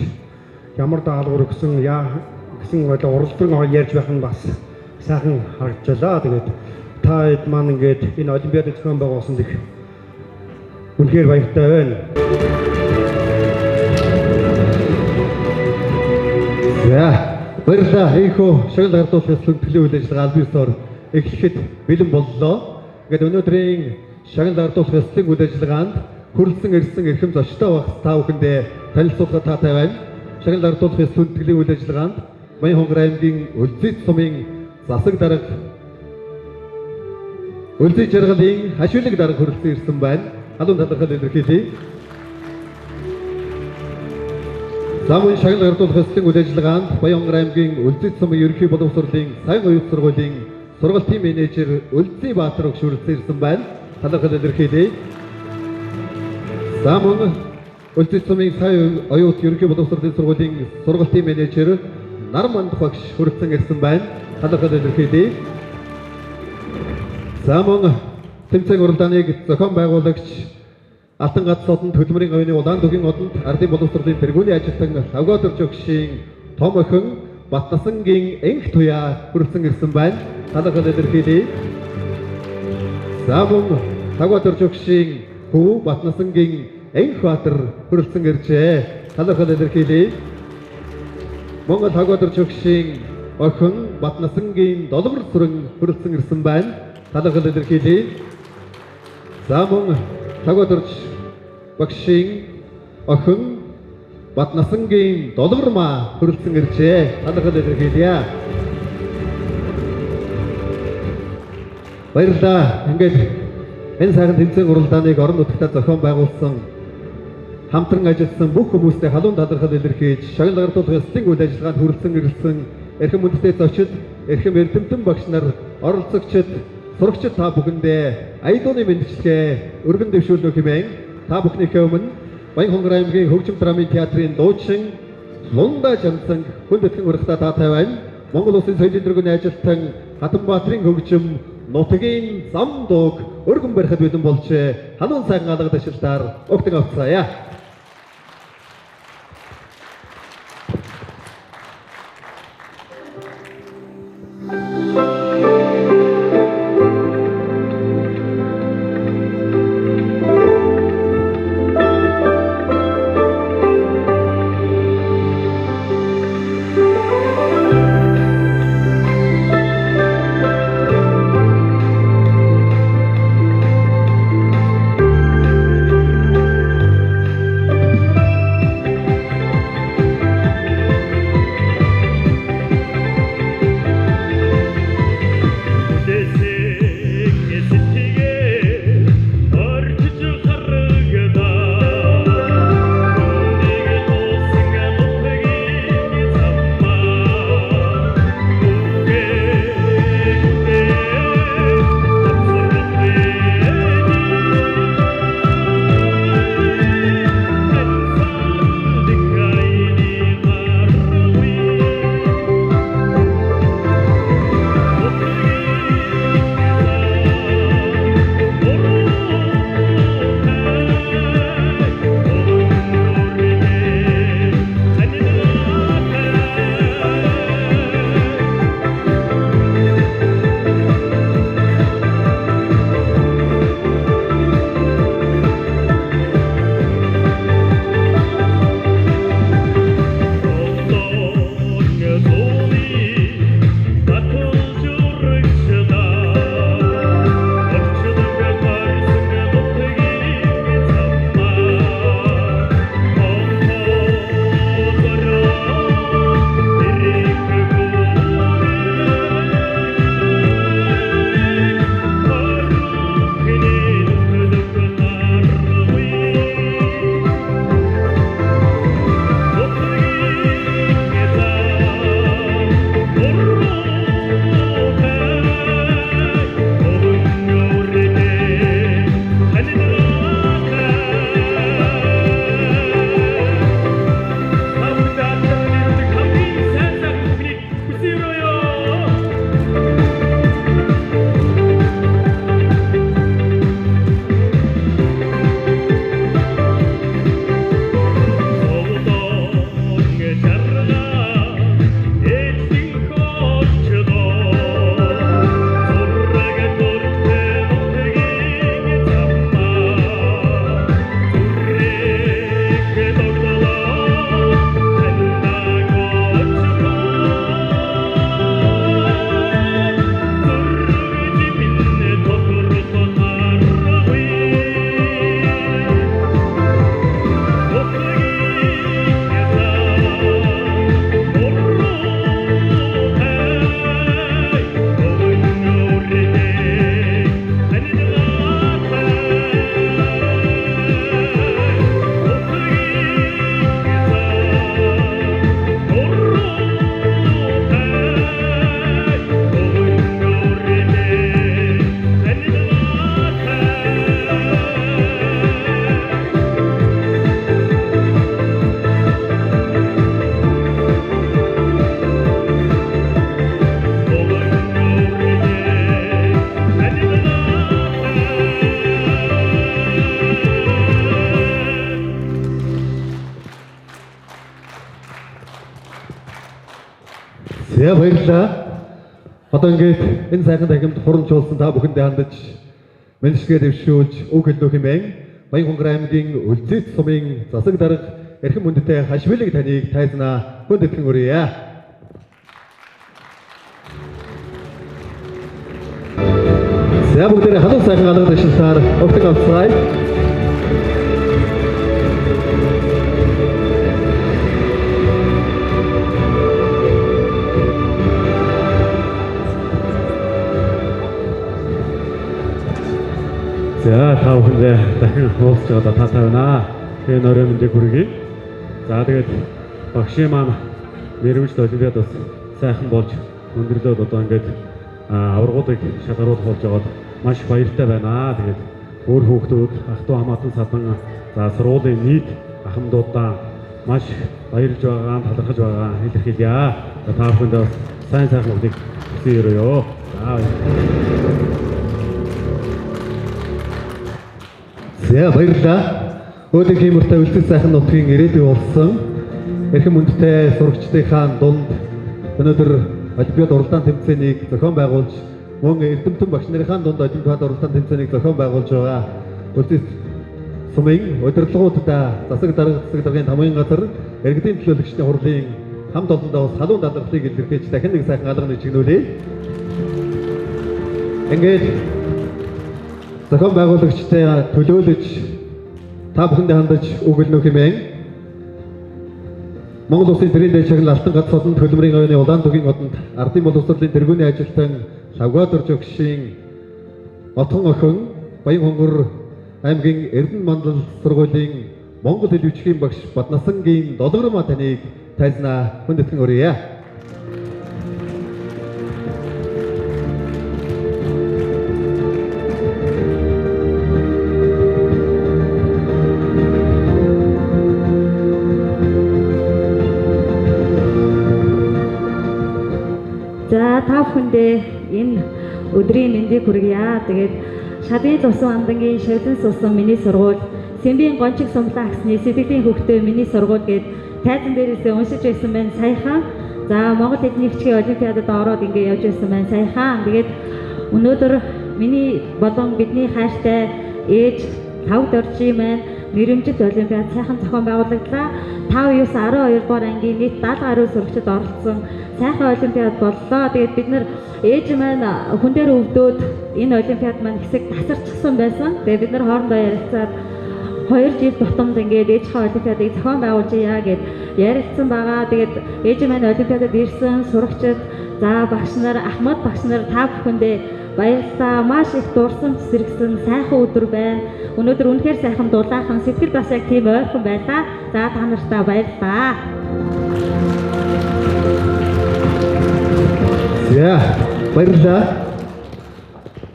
ямар даалгавар өгсөн яа гэсэн уралдаан ярьж байх нь бас сайхан харагдчихлаа. Тэгээд та хэд маань ингээд энэ олимпиадыг зохион байгуулсанд их үнэхээр баяртай байна. За баярлалаа. Ийхүү шагнал гардуулах хүндэтгэлийн үйл ажиллагаа аль биесээр эхлэхэд бэлэн боллоо. Ингээд өнөөдрийн шагнал гардуулах ёслолын үйл ажиллагаанд хүрэлцэн ирсэн эрхэм зочдтой багс та бүхэндээ танилцуулахад таатай байна. Шагнал гардуулах ёс хүндэтгэлийн үйл ажиллагаанд Баян-Хонгор аймгийн Өлзий сумын засаг дарга Өлзий жаргалын хашиулаг дарга хүрэлцэн ирсэн байна. Халуун талархал илэрхийлье. За мөн шагнал гардуулах ёслолын үйл ажиллагаанд Баян-Хонгор аймгийн Өлзий сумын ерөнхий боловсролын сайн оюут сургуулийн сургалтын менежер Өлзий Баатар өгш хүрэлцэн ирсэн байна. Талархал илэрхийлье. За мөн Өлзий сумын сайн оюут ерөнхий боловсролын сургуулийн сургалтын менежер Нар Мандах багш хүрэлцэн ирсэн байна. Талархал илэрхийлье. За мөн тэмцээн уралдааныг зохион байгуулагч Алтан гац одонд, хөдөлмөрийн говьны улаан тугийн одонд, ардын боловсролын тэргүүний ажилтан Лхагва Доржагшийн том охин Батнасангийн энх туяа хүрэлцэн ирсэн байна. Талархал илэрхийлье. За мөн Лхагва Доржагшийн хүү Батнасангийн энх баатар хүрэлцэн иржээ. Талархал илэрхийлье. Монгол Лхагва Доржагшийн охин Батнасангийн долгор сүрэн хүрэлцэн ирсэн байна. Талархал илэрхийлье. За мөн Лхагва Дорж багшийн охин Батнасангийн Долгормаа хүрэлцэн иржээ. Талархал илэрхийлье. Баярлалаа. Ингээд энэ сайхан тэмцээн уралдааныг орон нутагтаа зохион байгуулсан хамтран ажилласан бүх хүмүүстээ халуун талархал илэрхийлж, шагнал гардуулах ёслолын үйл ажиллагаанд хүрэлцэн ирсэн эрхэм мөндөтэй зочид, эрхэм эрдэмтэн багш нар, оролцогчид, сурагчид та бүхэндээ аялууны мэндчилгээ өргөн дэвшүүлнө хэмээн та бүхнийхээ өмнө Баян-Хонгор аймгийн хөгжим драмын театрын дуучин Лунда Жамсан хүнд итгэн урагтаа таатай байна. Монгол Улсын соёлын дөрвийн ажилтан Хатанбаатарын хөгжим нутгийн зам дууг өргөн барихад бэлэн болжээ. Халуун сайхан алга ташлаар огтон авцгаая. За баярлалаа. Одоо ингээд энэ сайхан танхимд хурамжуулсан та бүхэндээ хандаж мэндчилгээ дэвшүүлж үг хэлнө хэмээн Баян-Хонгор аймгийн Өлзийт сумын засаг дарга эрхэм мөндөтэй Хашвилэг таныг тайзнаа хүнд итгэн өрье. За бүгдээрээ халуун сайхан алга ташлаар огтон авцгаая. За, та бүхэндээ дахин уулзч байгаадаа таатай байна. Тэгээ нөрөө мэндийг хүргэе. За, тэгээд багшийн маань мэрэгжил олимпиад бас сайхан болж өндөрлөөд одоо ингээд аваргуудыг шалгаруулах болж байгаад маш их баяртай байна. Тэгээд өөр хүүхдүүд, ах トゥ хамаатан садан, за сургуулийн нийт ахмадуудаа маш их баярлж байгаа, талархаж байгаа илэрхийлье. За, та бүхэндээ бас сайн сайхан бүгдийг хүсэн өрөөё. За, баярлалаа. За, баярлалаа. Өөдөө хиймортой үлдэл сайхан нутгийн ирээдүй болсон эрхэм мөндтэй сурагчдынхаа дунд өнөөдөр олимпиад уралдаан тэмцээнийг зохион байгуулж, мөн эрдэмтэн багш нарынхаа дунд олимпиад уралдаан тэмцээнийг зохион байгуулж байгаа Үлзий сумын удирдлагуудаа засаг дарга, засаг даргын тамгын газар, иргэдийн төлөөлөгчдийн хурлын хамт олондоо бас халуун дадрахлыг илэрхийлж дахин нэг сайхан алга нэгжигнүүлье. Ингээд зохион байгуулагчтай төлөөлөж та бүхэндээ хандаж үг хэлнэ хэмээн Монгол Улсын тэрийн дээд шагнал Алтан гац одонд Хөлмөрийн оюуны Улаан тугийн одонд Ардын боловсролын тэргүүний ажилтан Лавгадор жогшийн Отхон охин Баян-Хонгор аймгийн Эрдэнэ мандал сургуулийн Монгол хэл бичгийн багш Баднасангийн Долгормаа таныг тайзнаа хүндэтгэн өрье. За, та бүхэндээ энэ өдрийн мэндийг хүргье. Тэгээд шадын тулсан амдангийн шавлан суусан миний сургууль, Сэмбийн гончиг сумлаа агсны сэтгэлийн хөвгтөө миний сургууль гээд тайзан дээрээсээ уншиж байсан байна саяхан. За, Монгол хэлний бичгийн олимпиадад ороод ингэ явж байсан байна саяхан. Тэгээд өнөөдөр миний болон бидний хайртай ээж Лхагва Доржийн маань мэрэмжит олимпиад сайхан зохион байгуулагдлаа. 5, 9, 12 дугаар ангийн нийт 70 гаруй сурагчид оролцсон сайхан олимпиад боллоо. Тэгээд бид нар ээж маань хүн дээр өвдөөд энэ олимпиад маань хэсэг тасарчихсан байсан. Тэгээд бид нар хоорондоо ярилцаад 2 жил тутамд ингээд ээжийнхээ олимпиадыг зохион байгуулжээ гэд ярилцсан байгаа. Тэгээд ээж маань олимпиадад ирсэн сурагчид, за багш нар, ахмад багш нар та бүхэндээ баярлалаа. Маш их дурсамж сэргсэн сайхан өдөр байна. Өнөөдөр үнэхээр сайхан дулаахан, сэтгэл бас яг тийм ойрхон байлаа. За, та нартай баярлалаа. За, баярлалаа.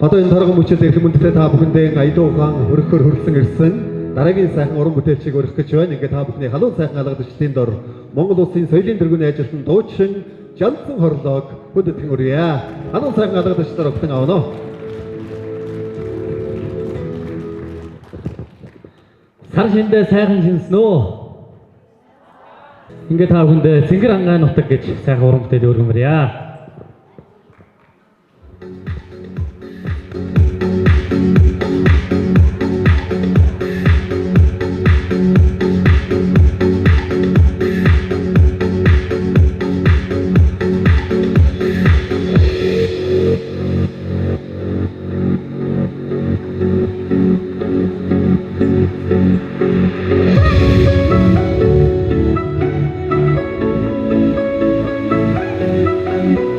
Одоо энэ торгон мөчөд эрхэм мөндтэй та бүхэндээ аялал ухаан өргөхөөр хүрэлцэн ирсэн дараагийн сайхан уран бүтээлчийг өргөх гэж байна. Ингээд та бүхний халуун сайхан алгадчлалын дор Монгол Улсын соёлын тэргүүний ажилтан дуучин Жанцсан хорлог хүндэтгэн өргөе. Халуун сайхан алгадчлалаар өгтөн авна. Сар шиндээ сайхан шинсэн үү? Ингээд та бүхэндээ Цэнгэр ангаан нутаг гэж сайхан уран бүтээл өргөмөрье. Thank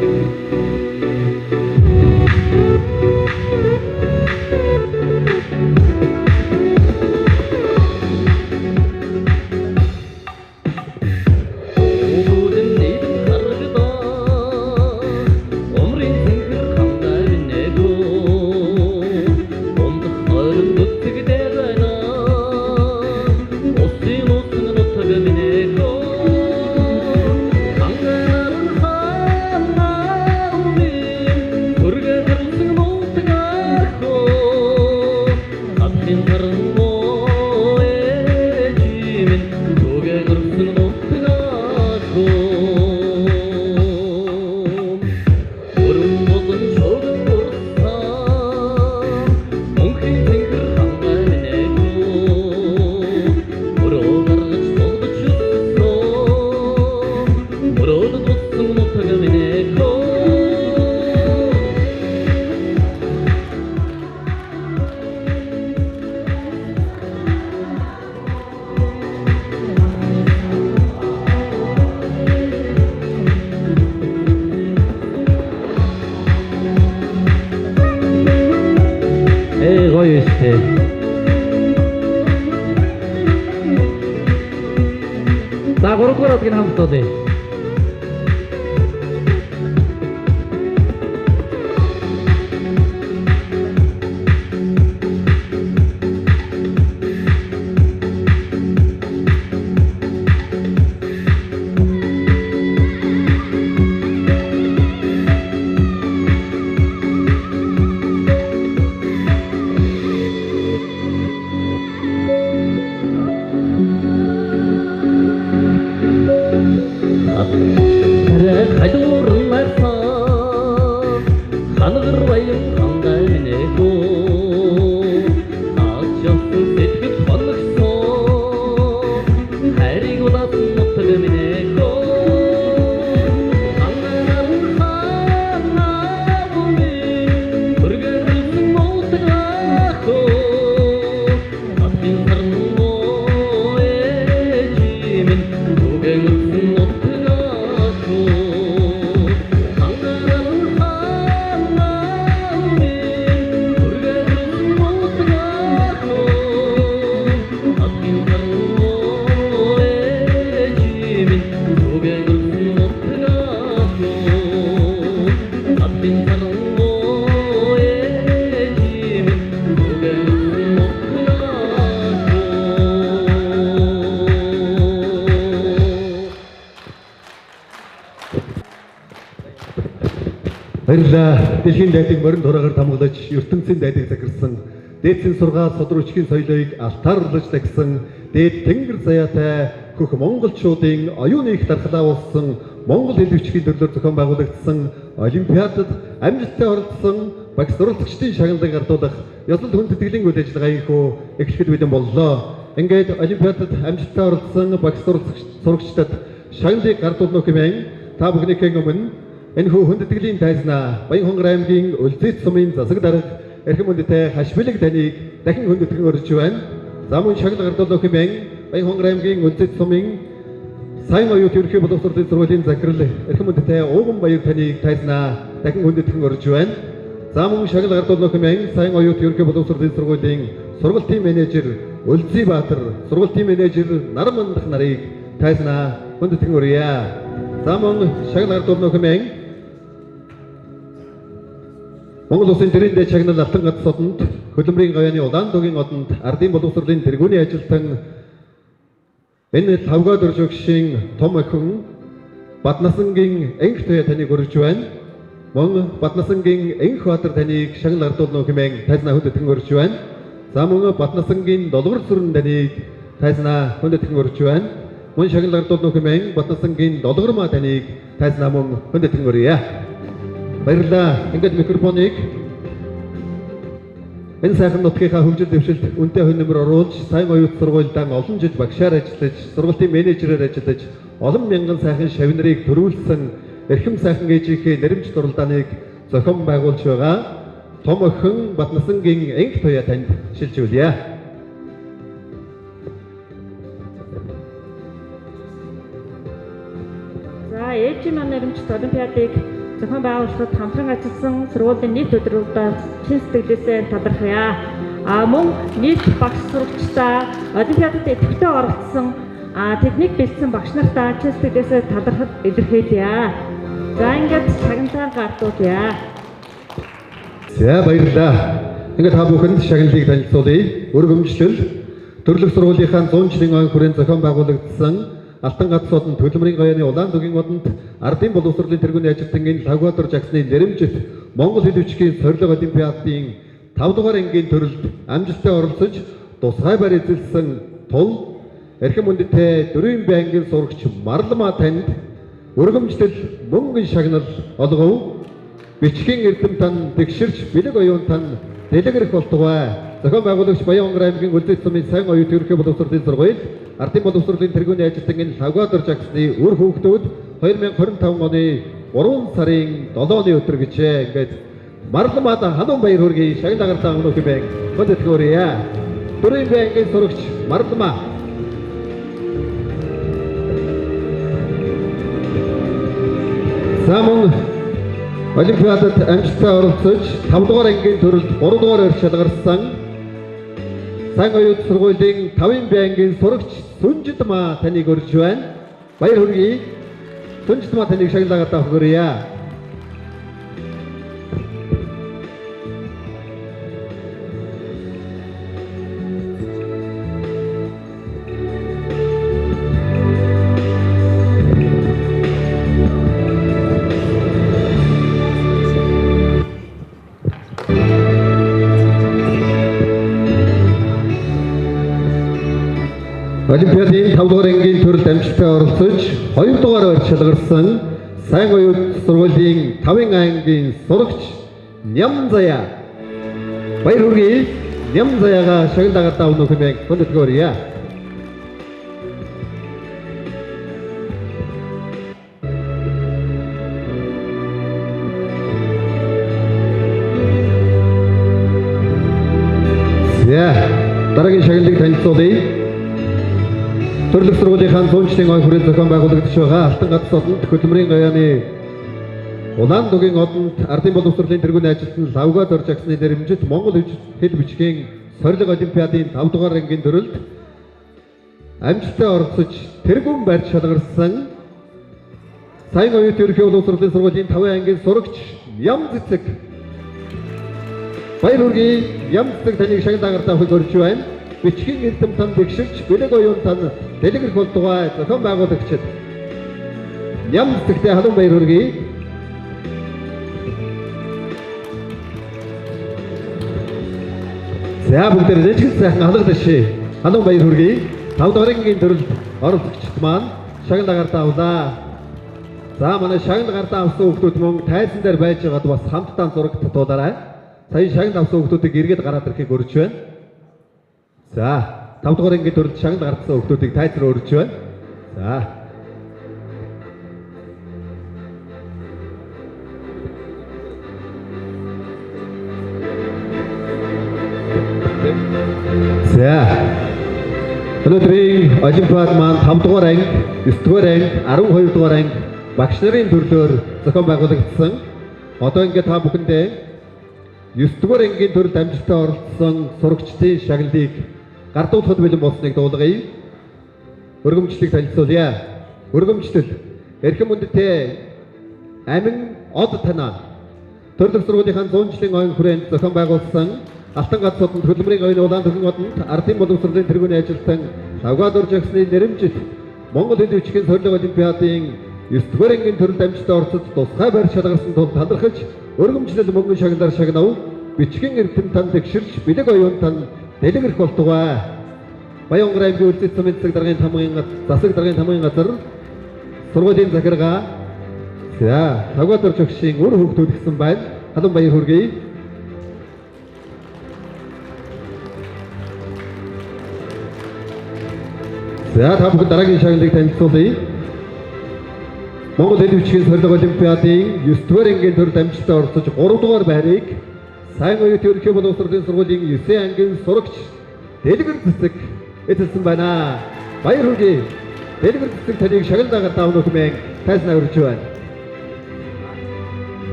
За 3 дугаар одгийг хамт дуулъя. Баярлалаа. Дэлхийн дайдыг морин тураагаар тамгалаж, ертөнцийн дайдыг захирсан, дээдсийн сургаал судручгийн соёлыг алтаарлаж тагсан, дээд тэнгэр заяатай хөх монголчуудын оюуны их дархлаа болсон Монгол хэл бичгийн төрлөөр зохион байгуулагдсан олимпиадад амжилттай оролцсон багш суралцагчдын шагналыг гардуулах ёслол хүндэтгэлийн үйл ажиллагаа инхүү эхлэхэд бэлэн боллоо. Ингээд олимпиадад амжилттай оролцсон багш сурагчдад шагналыг гардуулах хэмээн та бүхнийхээ өмнө энэхүү хүндэтгэлийн тайзнаа Баян-Хонгор аймгийн Өлзийт сумын засаг дарга эрхэм хүндэтэй Хашбилэг таныг дахин хүндэтгэн өргөж байна. За мөн шагнал гардуулах хэмээн Баян-Хонгор аймгийн Өлзийт сумын сайн оюут ерөнхий боловсролын сургуулийн захирал эрхэм хүндэтэй Ууган Баяр таныг тайзнаа дахин хүндэтгэн өргөж байна. За мөн шагнал гардуулах хэмээн сайн оюут ерөнхий боловсролын сургуулийн сургалтын менежер Өлзий Баатар, сургалтын менежер Нар Мандах нарыг тайзнаа хүндэтгэн өргөе. За мөн шагнал гардуулах хэмээн Монгол Улсын тэрийн дээд шагнал Алтан гац одонд, Хөлөмрийн говьны Улаан-Дугийн одонд, Ардын боловсролын тэргүүний ажилтан энэ Лхавгаа дөржөгшийн том охин Баднасангийн Энх Туяа таныг өргөж байна. Мөн Баднасангийн Энх Баатар таныг шагнал гардуулна хэмээн тайзнаа хүндэтгэн өргөж байна. За мөн Баднасангийн Долгор сүрэн таныг тайзнаа хүндэтгэн өргөж байна. Мөн шагнал гардуулна хэмээн Баднасангийн Долгормаа таныг тайзнаа мөн хүндэтгэн өргөе. Баярлалаа. Ингээд микрофоныг энэ сайхан нутгийнхаа хөгжил дэвшилт үнэтэй хүн нэмэр оруулж, сайн оюут сургуульдаа олон жил багшаар ажиллаж, сургуулийн менежерээр ажиллаж, олон мянган сайхан шавь нарыг төрүүлсэн эрхэм сайхан ээжийнхээ нэрэмж дуралдааныг зохион байгуулж байгаа том охин Баднасангийн Энх Туяа танд шилжүүлье. За ээжийн маань нэрэмжит олимпиадыг зохион байгуулахад хамтран ажилласан сургуулийн нийт удирдлагаас чин сэтгэлээсээ талархъя. Мөн нийт багш сурагчдаа олимпиадад идэвхтэй оролцсон тэднийг бэлдсэн багш нартаа чин сэтгэлээсээ талархал илэрхийлье. За ингээд шагналаа гардуулъя. За баярлалаа. Ингээд та бүхэнд шагналыг танилцуулъя. Өргөмжлөл төрлөх сургуулийнхаа 100 жилийн ой хүрээнд зохион байгуулагдсан Алтан гац одонд, Хөлөмрийн говьны Улаан-Дугийн одонд, Ардын боловсролын тэргүүний ажилтнын Лхавгаа жагсны нэрэмжит Монгол хэл бичгийн сорилго олимпиадын 5 дугаар ангийн төрөлд амжилттай оролцож тусгай байр эзэлсэн тул эрхэм хүндэтэй 4 байнгын сурагч Марламаа танд өргөмжлөл мөнгөн шагнал олгов. Бичгийн эрдэм тан тэгшэрч бэлэг оюун тан дэлгэрэх болтугай. Зохион байгуулагч Баян-Хонгор аймгийн Өлзийт сумын сайн оюут ерөнхий боловсролын сургууль, Ардын боловсролын тэргүүний ажилтнын Лхавгаа жагсны үр хүүхдүүд 2025 оны 3 сарын 7-ны өдөр гэжээ. Ингээд Марламаад хануун баяр хүргэе. Шагнал гарлаа өмнөх хэмээн хүндэтгэн өргөе. 4 байнгын сурагч Марламаа. За мөн олимпиадад амжилттай оролцож 5 дугаар ангийн төрөлд 3 дугаар байр шалгарсан сайн оюут сургуулийн 5 байнгын сурагч Сүнжид маа таныг өрж байна. Баяр хүргэе. Түнжит маа таныг шагналаагаа авах. Олимпиадын 5 дугаар ангийн төрөлд амжилттай оролцож 2 дугаар байр шалгарсан Сайн оюут сургуулийн 5 ангийн сурагч Нямзаяа. Баяр хүргэе. Нямзаяага шагнал дагаад авах хэмээн хүндэтгэөрье. За, дараагийн шагналыг танилцуулъя. Төрлөх сургуулийнхаа 100 жилийн ой хүрээ зохион байгуулагдаж байгаа Алтан гац одонд хөдөлмөрийн гоёны Улаан дугийн одонд ардын боловсролын тэргүүний ажилтан Лавга Доржагсны нэрмжит Монгол хэл бичгийн сорилго олимпиадын 5 дугаар ангийн төрөлд амжилттай оролцож тэргүүн барьж шалгарсан Сайн оюут ерөнхий боловсролын сургуулийн 5 ангийн сурагч Ям Цэцэг. Баяр хүргэе. Ям Цэцэг таныг шагнал дагарт авахыг урьж байна. Бичгийн эрдэм тан дэвшигч бэлэг оюун тан дэлгэрэх болтугай зохион байгуулагчид Ням Цэцэгтэй халуун баяр хүргэе. За бүгдээр нэжгэл сайхан алга дэшээ. Халуун баяр хүргэе. 5 дугаар ангийн төрөлд оролцогчд маань шагнал дагарт авлаа. За манай шагнал гартаа авсан хүүхдүүд мөн тайзан дээр байж байгаад бас хамтдаа зураг татуулаарай. Сая шагнал авсан хүүхдүүдийг эргээд гараад ирэхийг урьж байна. За 5 дугаар ангийн төрөлд шагнал гартсан хүүхдүүдийг тайз руу урьж байна. За. За. Өнөөдрийн олимпиад маань 5 дугаар анги, 9 дугаар анги, 12 дугаар анги багш нарын төрлөөр зохион байгуулагдсан. Одоо ингээд та бүхэндээ 9 дугаар ангийн төрөлд амжилттай оролцсон сурагчдын шагналыг гардуулахад бэлэн болсныг дуулгая. Өргөмжлөлийг танилцуулъя. Өргөмжлөл эрхэм хүндтэй амин од танаа төрлөх сургуулийнхаа 100 жилийн ойн хүрээнд зохион байгуулсан Алтан гац одонд хөдөлмөрийн оюун улаан төхөн одонд ардын боловсролын тэргүүний ажилтан Лавга Доржагсны нэрэмжит Монгол хэл бичгийн сорилго олимпиадын 9 дугаар ангийн төрөлд амжилттай оролцож тусгай байр шалгарсан тул талархаж өргөмжлөл мөнгөн шагналаар шагнав. Бичгийн эрдэм тан тэгшэрч бэлэг оюун тан дэлгэрэх болтугай. Баянгар аймгийн үлзий замын засаг даргын тамгын засаг даргын тамгын газар сургуулийн захиргаа за Лавга Доржагшийн үр хүүхдүүд гэсэн байна. Халуун баяр хүргэе. За та бүхэн дараагийн шагналыг танилцуулъя. Монгол хэл бичгийн сорилго олимпиадын 9 дугаар ангийн төрөлд амжилттай оролцож 3 дугаар байрыг Сайн оюут ерөнхий боловсролын сургуулийн 9 ангийн сурагч Дэлгэр Цэцэг эзэлсэн байна. Баяр хүргэе. Дэлгэр Цэцэг таныг шагнал дагаад авах хэмээн тайзнаа өрж байна.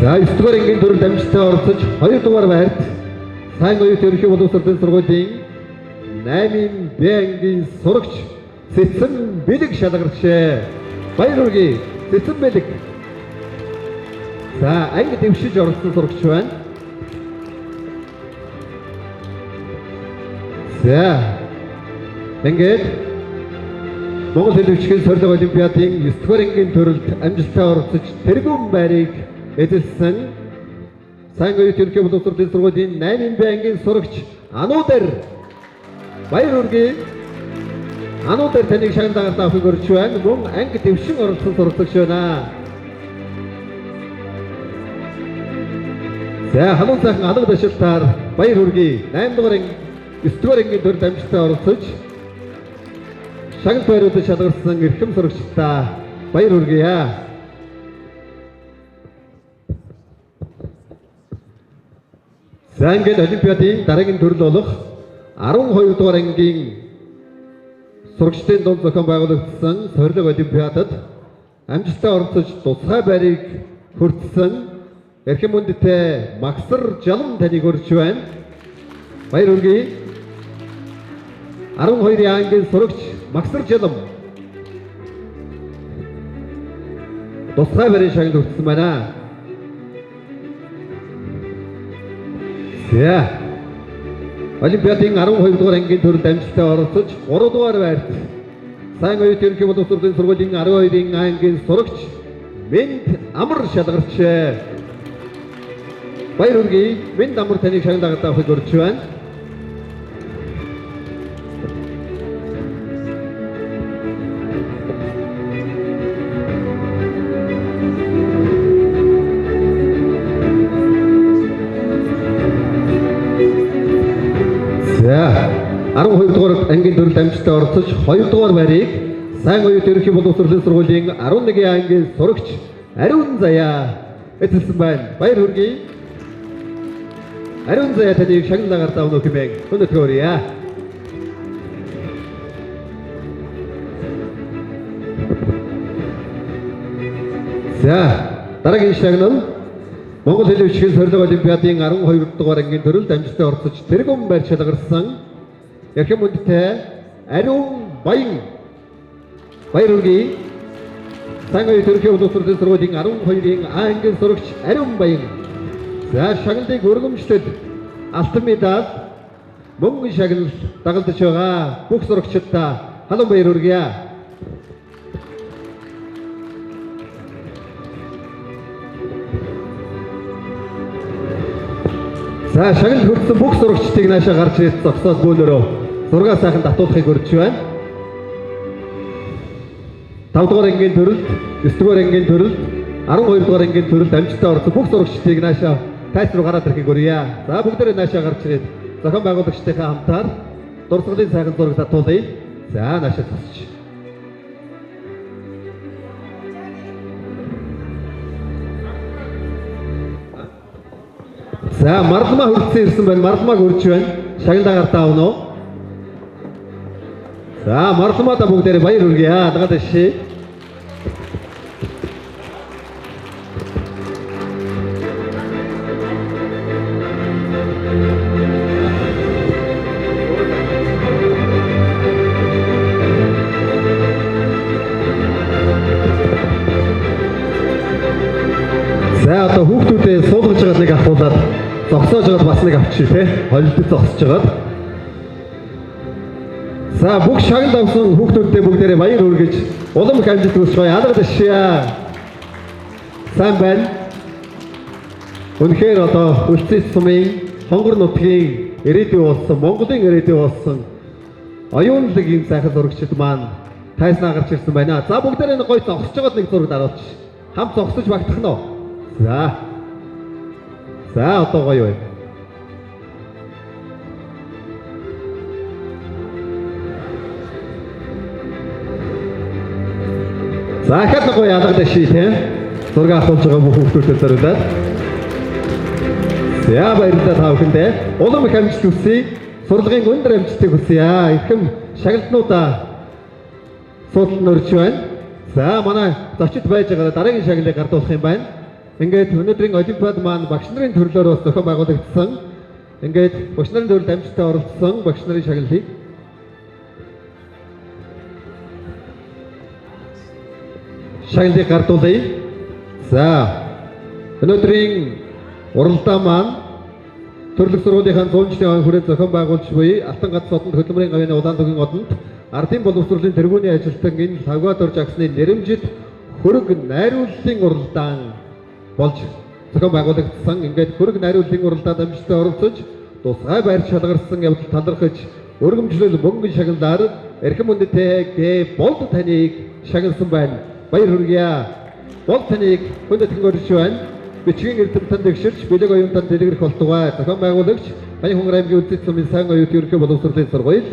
За 9 дугаар ангийн төрөлд амжилттай оролцож 2 дугаар байрт Сайн оюут ерөнхий боловсролын сургуулийн 8-ын Б ангийн сурагч Цэцэн Бэлэг шалгарчээ. Баяр хүргэе. Цэцэн Бэлэг. За анги дэвшиж оролцсон сурагч байна. За ингээд Монгол хэл бичгийн сорилго олимпиадын 9 дугаар ангийн төрөлд амжилттай оролцож тэргүүн байрыг эзэлсэн Сайн оюут ерөнхий боловсролын сургуулийн 8-ын Б ангийн сурагч Ануудэр. Баяр хүргэе. Ануудэр таныг шагнал дагарт авахыг урьж байна. Мөн анги дэвшин оролцсон сурагч байна. За халуун сайхан алга дашилтаар баяр хүргэе. 8 дугаар анги 9 дугаар ангийн төрөлд амжилттай оролцож шагнал байруудад шалгарсан эрхэм сурагчдаа баяр хүргэе. За ингээд олимпиадын дараагийн төрөл болох 12 дугаар ангийн сурагчдын дунд зохион байгуулагдсан сорилго олимпиадад амжилттай оролцож тусгай байрыг хүртсэн эрхэм хүндтэй Магсар Жалам таныг урьж байна. Баяр хүргэе. 12-ын ангийн сурагч Магсар Жалам тусгай байрын шагнал хүртсэн байна. За. Олимпиадын 12 дугаар ангийн төрөлд амжилттай оролцож 3 дугаар байрт Сайн оюут ерөнхий боловсролын сургуулийн 12-ын ангийн сурагч Мэнд Амар шалгарчээ. Баяр хүргэе. Мэнд Амар таныг шагнал дагаад авахыг урьж байна. За 12 дугаар ангийн төрөлд амжилттай оролцож 2 дугаар байрыг Сайн оюут ерөнхий боловсролын сургуулийн 11 ангийн сурагч Ариун Заяа эзэлсэн байна. Баяр хүргэе. Ариун Заяа таныг шагналаар давна хэмээн өнөтгөөрье. За дараагийн шагнал Монгол хэлний бичгийн сорилго олимпиадын 12 дугаар ангийн төрөлд амжилттай оролцож тэргум байр шалгарсан эрхэм хүндтэй Ариун Баян. Баяр хүргэе. Сайн оюут ерөнхий боловсролын сургуулийн 12-ын А ангийн сурагч Ариун Баян. За шагналыг өргөмжлөд алтан медаль, мөнгөн шагнал дагалдаж байгаа бүх сурагчдаа халуун баяр хүргье. За шагнал хүртсэн бүх сурагчдыг наашаа гарч ирээд зогсоод бөөнөрөө зургаа сайхан татуулахыг урьж байна. 5 дугаар ангийн төрөлд, 9 дугаар ангийн төрөлд, 12 дугаар ангийн төрөлд амжилттай орсон бүх сурагчдыг наашаа тайз руу гараад ирэхийг урья. За бүгдээрээ наашаа гарч ирээд зохион байгуулагчдынхаа хамтаар дурсгалын сайхан зураг татуулъя. За наашаа зогсож. За марлмаа хүртсэн ирсэн байна. Марлмааг үрж байна. Шагналаа гартаа авна уу? За марлмаа та бүгдээрээ баяр хүргье. Дагаад ишээ. За одоо хүүхдүүдээ суулгаж байгаа нэг ахуулаад зогсоож байгаад бас нэг авчи те. Холилдод зогсож байгаад. За бүх шагнал авсан хүүхдүүдтэй бүгдээрээ баяр хүргэж улам их амжилт хүсэж байна. Алга дэшээ. Сайн байна. Үнэхээр одоо Үлцэн сумын Хонгор нутгийн ирээдүй болсон, Монголын ирээдүй болсон оюунлаг ийм сайхан зурагчид маань тайснаа гарч ирсэн байна. За бүгдээрээ нэг гоё зогсож байгаад нэг зураг даруулчих. Хамт зогсож багтах нь уу? За. За одоо гоё байна. За ахад гоё алга дэшээ тийм. Зураг авахулж байгаа бүх хүүхдүүдэд зориулаад. За баярлалаа та бүхэндээ. Улам их амжилт хүсье. Сурлагын өндөр амжилтыг хүсье. Ихэм шагналтнуудаа суудлан өрж байна. За манай зочид байж байгаа дараагийн шагналыг гардуулах юм байна. Ингээд өнөөдрийн олимпиад маань багш нарын төрлөөр бас зохион байгуулагдсан. Ингээд багш нарын төрөлд амжилттай оролцсон багш нарын шагналыг гардуулъя. За өнөөдрийн уралдаан маань төрлөх сургуулийнхаа 100 жилийн ой хүрээнд зохион байгуулж буй Алтан гац одонд хөдөлмөрийн гавьяаны улаан тугийн одонд ардын боловсролын тэргүүний ажилтан энэ Лавгадор жагсны нэрэмжит хөрөг найрууллын уралдаан болж зохион байгуулагдсан. Ингээд хөрөг найрууллын уралдаанд амжилттай оролцож тусгай байр шалгарсан явдал талархаж өргөмжлөл мөнгөн шагналаар эрхэм хүндтэй гэ болд таныг шагналсан байна. Баяр хүргье. Болд таныг хүндэтгэн өргөж байна. Бичгийн эрдэмтэн дэвширч бэлэг оюунтан дэлгэрэх болтугай. Зохион байгуулагч Баян Хонгор аймгийн Үлзий сумын сайн оюут ерөнхий боловсролын сургууль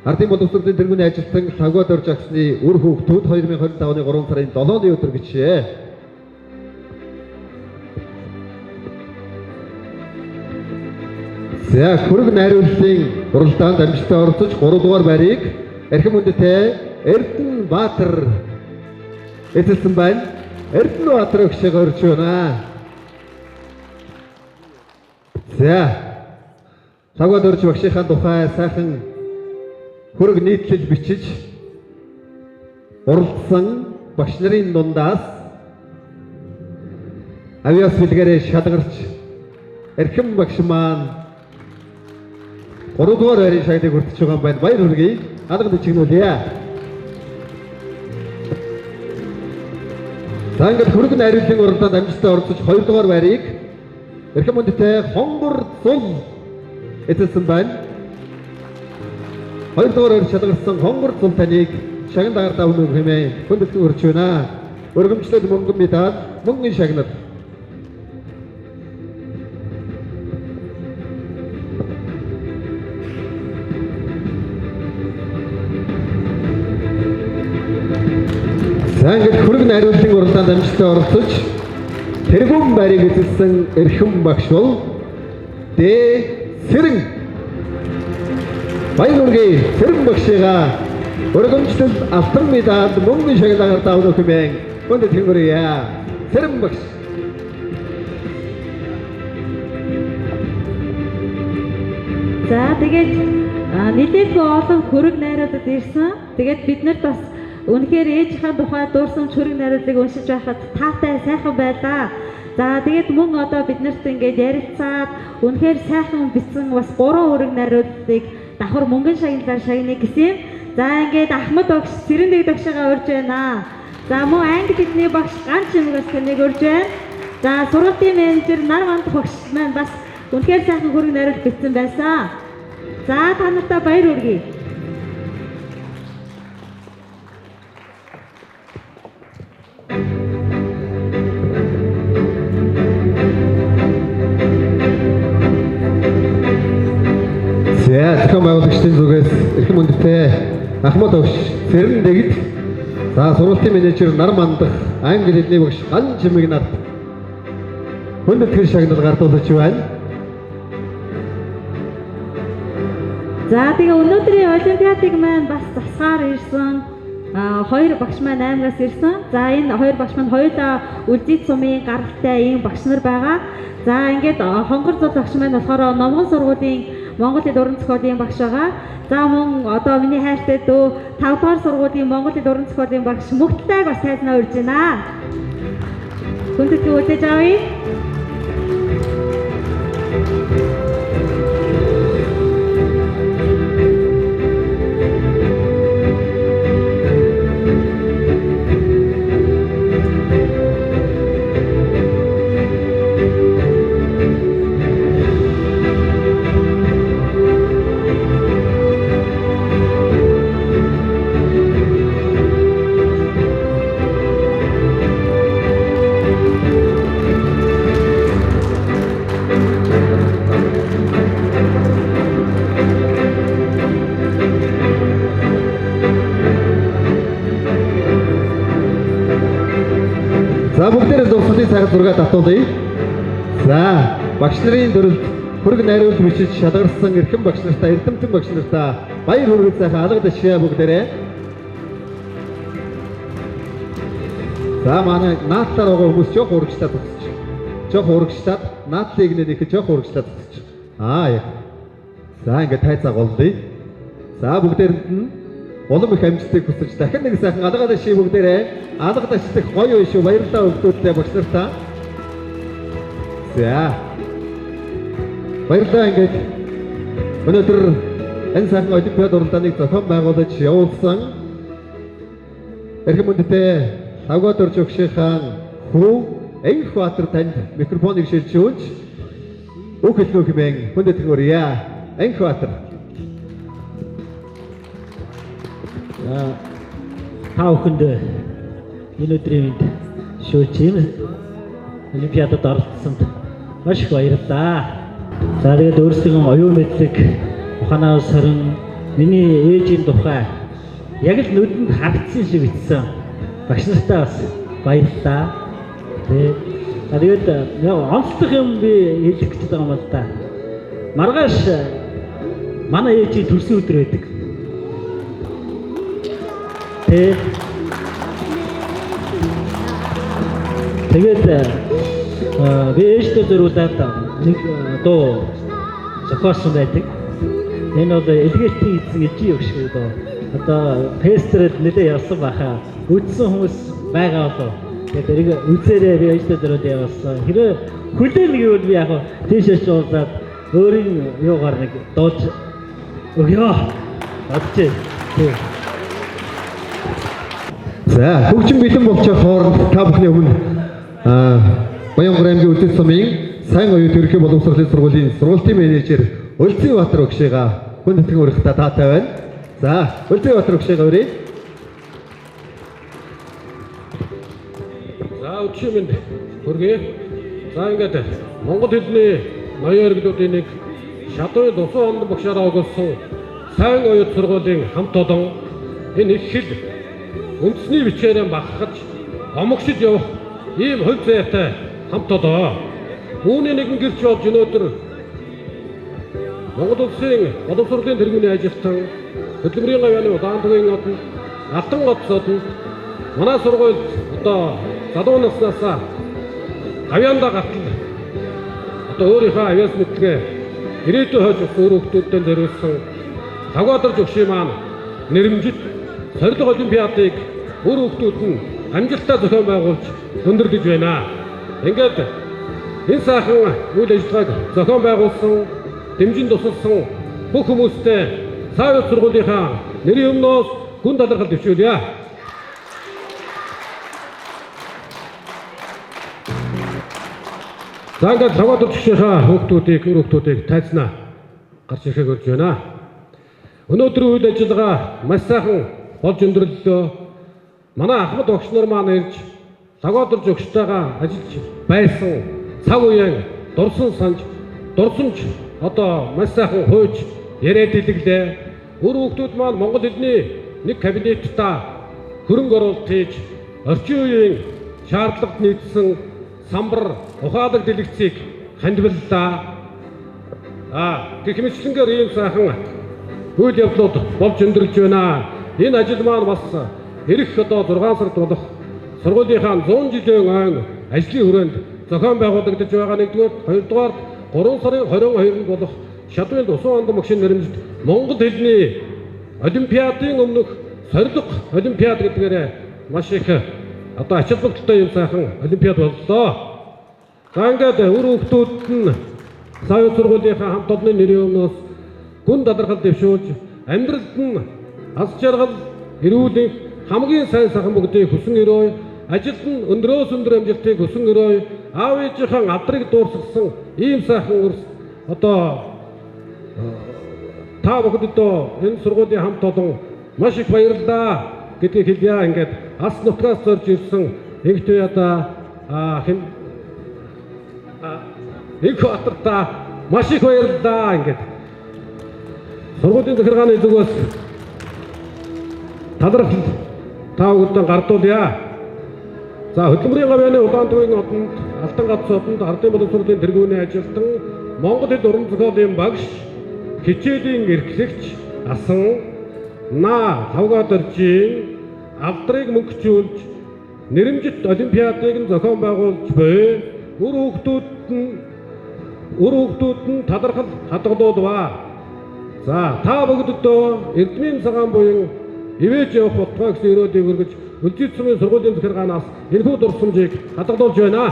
ардын боловсролын тэргүүний ажилтан Лавгадор жагсны үр хүүхдүүд 2025 оны 3 сарын 7-ны өдөр гэжээ. За хөрөг найрууллын уралдаанд амжилттай оролцож 3 дугаар байрыг эрхэм хүндтэй Эрдэнэбаатар эзэлсэн байна. Эрдэнэбаатар өгшөг орж байна. За Лавгадорж багшийнхаа тухай сайхан хөрөг нийтлэл бичиж уралдсан багш нарын дундаас авиас бэлгээрээ шалгарч Эрхэм багш маань 3 дугаар байрын шагналыг хүртэж байгаа юм байна. Баяр хүргэе. Алган чигнүүлье. За ингээд хөрөг найруулгын уралдаанд амжилттай оролцож 2 дугаар байрыг эрхэм хүндтэй Хонгор Зул эзэлсэн байна. 2 дугаар байр шалгарсан Хонгор Зул таныг шагнал дагарт авах хэмээн хүндэтгэн өрч байна. Өргөмжлөл мөнгөн медаль, мөнгөн шагнал. За ингээд хөрөг найруулгын уралдаанд амжилттай оролцож тэргүүн байрыг эзэлсэн эрхэм багш бол Д. Сэрэн. Баяр хүргэе. Сэрэн багшигаа өргөмжлөл алтан медаль, мөнгөн шагналаар давна хэмээн хүндэтгэн хүргье. Сэрэн багш. За тэгээд нэлээдгүй олон хөрөг найруулад ирсэн. Тэгээд бид нарт бас үнэхээр ээжийнхээ тухай дуурсан хөрөг найруулгыг уншиж байхад таатай сайхан байлаа. За тэгээд мөн одоо бид нарт ингээд ярилцаад үнэхээр сайхан бичсэн бас 3 хөрөг найруулгыг давхар мөнгөн шагналаар шагная гэсэн юм. За ингээд Ахмад багш Сэрэндэг багшигаа урьж байна. За мөн англи хэлний багш Ганч Чимэг таныг урьж байна. За сургуулийн менежер Нар Манд багш маань бас үнэхээр сайхан хөрөг найруулга бичсэн байсан. За та нартай баяр хүргэе. За зохион байгуулагчдын зүгээс эрхэм хүндтэй Ахмад багш Сэрэн дэгд, за сургуулийн менежер Нар Мандах, англи хэлний багш Ган Чимэг нарт хүндэтгэл шагнал гардуулж байна. За тэгээ өнөөдрийн олимпиадыг маань бас засгаар ирсэн. Хоёр багш маань аймагаас ирсэн. За энэ хоёр багш маань хоёулаа Үлзий сумын гаралтай ийм багш нар байгаа. За ингээд Хонгор Зул багш маань болохоор Номгон сургуулийн Монгол хэл уран зохиолын багш байгаа. За мөн одоо миний хайртай дүү 5 дугаар сургуулийн Монгол хэл уран зохиолын багш Мөхтөлтайг бас тайзнаа урьж байна. Хүндэтгэн үлдээж авъя. За бүгдээрээ зурсгалын сайхан зураг татуулъя. За багш нарын дөрөлд хөрөг найруулж бичиж шалгарсан эрхэм багш нартаа, эрдэмтэн багш нартаа баяр хүргэж сайхан алга дэшээ бүгдээрээ. За манай наадлаар байгаа хүмүүс жоох урагшлаад зогсож. Жоох урагшлаад наадлыг нэ их жоох урагшлаад зогсож. Аа яг. За ингээд тайцаа голлоё. За бүгдээрэнд нь улам их амжилтыг хүсэж дахин нэг сайхан алга дэшээ бүгдээрээ. Алга дэших гоё шүү. Баярлалаа хүмүүстээ багш нартаа. За. Баярлалаа ингээд өнөөдөр энэ сайхан олимпиад уралдааныг зохион байгуулж явуулсан эрхэм хүндтэй Лавгадор жогшийнхаа хүү Энх Баатар танд микрофоныг шилжүүлж үг хэлнэ хэмээн хүндэтгэн өрье. Энх Баатар. Та бүхэнд энэ өдрийн мэнд шүүж ийм олимпиадад оролцсонд маш их баярлалаа. За тэгээд өөрсдийн оюун мэдлэг, ухаанаа сорин миний ээжийн тухай яг л нүдэнд харагдсан шиг бичсэн багш нартай бас баярлалаа. Тэгээд онцлог юм би хэлэх гэж байгаа юм л да. Маргааш манай ээжийн төрсөн өдөр байдаг. Тэгээд би ээжтэй зориулаад нэг дуу зохиосон байдаг. Энэ бол элгээлтийн эзэн ижи өгш гэдэг. Одоо фестерэл нэлээ явсан баха. Үдсэн хүмүүс байгаа болов. Тэгээд тэрийг үзээрэй, би ажлаа дөрөд явуулсан. Хэрвээ хүлээн гэвэл би яг тийшээ чуулаад өөрийн юугаар нэг дуулж өгөө. Бодчих. Тийм. За, хөгжин бэлэн болчих хооронд та бүхний өмнө Баянгор аймгийн Үлзий сумын сайн оюут ерөнхий боловсролын сургуулийн сургуулийн менежер Өлзий-Баатар өгшийга хүн тэтгэн өргөхтэй таатай байна. За, Өлзий-Баатар өгшийга өрье. За, өчигдөр минь хүргэе. За, ингээд Монгол хэлний ноён иргэдүүдийн нэг Шадуй Дусан хоног багшаараа өгүүлсэн сайн оюут сургуулийн хамт олон энэ их хэл үндэсний бичгээрээ багхаж омогшиж явах ийм хувь заяатай хамт олон. Үүний нэгэн гэрч болж өнөөдөр Монгол улсын боловсролын тэргүүний ажилтан Хөдөлмөрийн гавьяаны Улаан одонд Алтан гот содонд манай сургуульд одоо залуу наснаас гавьяандаа гартал одоо өөрийнхөө авиас мэдлэгээ ирээдүйн хойж өөр хүүхдүүдтэй зориулсан Тавгадарж өгшийн маань нэрэмжит сорилго олимпиадыг өөр хүүхдүүд нь амжилттай зохион байгуулж өндөрлөж байна. Ингээд энэ сайхан үйл ажиллагааг зохион байгуулсан, дэмжин тусалсан бүх хүмүүстээ Саавь сургуулийнхаа нэрийн өмнөөс гүн талархал дэвшүүлье. За, ингээд Тавгадарж өгшийнхаа хүүхдүүдийг, өөр хүүхдүүдийг тайзнаа гарч ирэхийг урьж байна. Өнөөдрийн үйл ажиллагаа маш сайхан болж өндөрлөлөө. Манай ахмад багш нар маань ирж Тавгадарж өгштайгаа ажиллаж байсан цаг үеэн дурсан санж дурсамж одоо маш сайхан хууж яриад дэлгэлээ. Өөр хүүхдүүд маань монгол хэлний нэг кабинетта хөрөнгө оруулалт хийж орчин үеийн шаардлагад нийцсэн самбар ухаалаг дэлгэцийг хандивлаа. Гэх мэтчилэнгээр ийм сайхан үйл явдлууд болж өндөрлөж байна. Энэ ажил маань бас ирэх одоо 6 сард болох сургуулийнхаа 100 жилийн ойн ажлын хүрээнд зохион байгуулагдаж байгаа нэгдүгээр, хоёрдугаар 3 сарын 22-нд болох Шадуйн Дусан хоног багшийн нэрэмжит Монгол хэлний олимпиадын өмнөх сорилго олимпиад гэдгээрээ маш их одоо ач холбогдолтой юм сайхан олимпиад боллоо. За, ингээд үр хүүхдүүд нь Саавь сургуулийнхаа хамт олонны нэрийн өмнөөс гүн талархал дэвшүүлж амьдралд нь аз жаргал, эрүүл хамгийн сайн сайхан бүгдийг хүсэн өрөөе, ажилд нь өндрөөс өндөр амжилтыг хүсэн өрөөе, аав ээжийнхээ алдрыг дуурсгасан ийм сайхан өрс одоо та бүхэнд энэ сургуулийн хамт олон маш их баярлалаа гэдгийг хэлье. Ингээд ас нутгаас зорж ирсэн Энхтээ одоо хэн Энх Баатартаа маш их баярлалаа. Ингээд сургуулийн захиргааны зүгээс талархал та бүхэнд гардуулъя. За, Хөдөлмөрийн гавьяаны Улаан төвийн одонд Алтан гац одонд Ардын боловсролын тэргүүний ажилтан Монгол хэл уран зохиолын багш хичээлийн эрхлэгч асан на Тавгадаржийн алдрыг мөнгөчүүлж нэрэмжит олимпиадыг нь зохион байгуулж буй үр хүүхдүүд нь талархал хадгалуулваа. За, та бүгдэдөө Эрдмийн цагаан буян ивэж явах болтугай гэсэн өрөөдийг өргөж Үлзий сумын сургуулийн захиргаанаас энэхүү дурсамжийг хадгалуулж байна.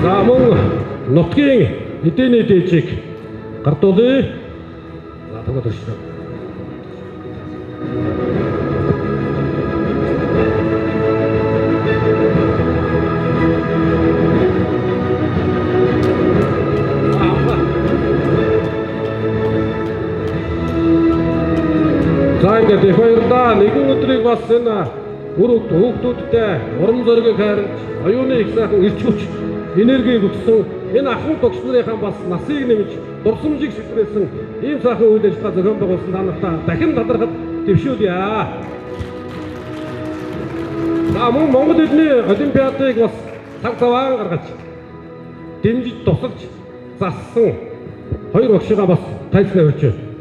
За, мөн нутгийн эдийн дээжийг гардуулъя. За, тогтооч. За, ингээд их баярлалаа. Нэгэн өдрийг бас энэ үр хүүхдүүдтэй урам зоригийг хайрлаж, оюуны их сайхан эрч хүч энергийг өгсөн энэ ахмад багш нарынхаа бас насыг нэмж дурсамжийг шилтрээсэн ийм сайхан үйл ажиллагаа зохион байгуулсан та нартай дахин талархал дэвшүүлье. За, мөн Монгол хэлний олимпиадыг бас цаг заваан гаргаж дэмжиж тусалж зассан хоёр багшигаа бас тайлбарлаж өгч байна.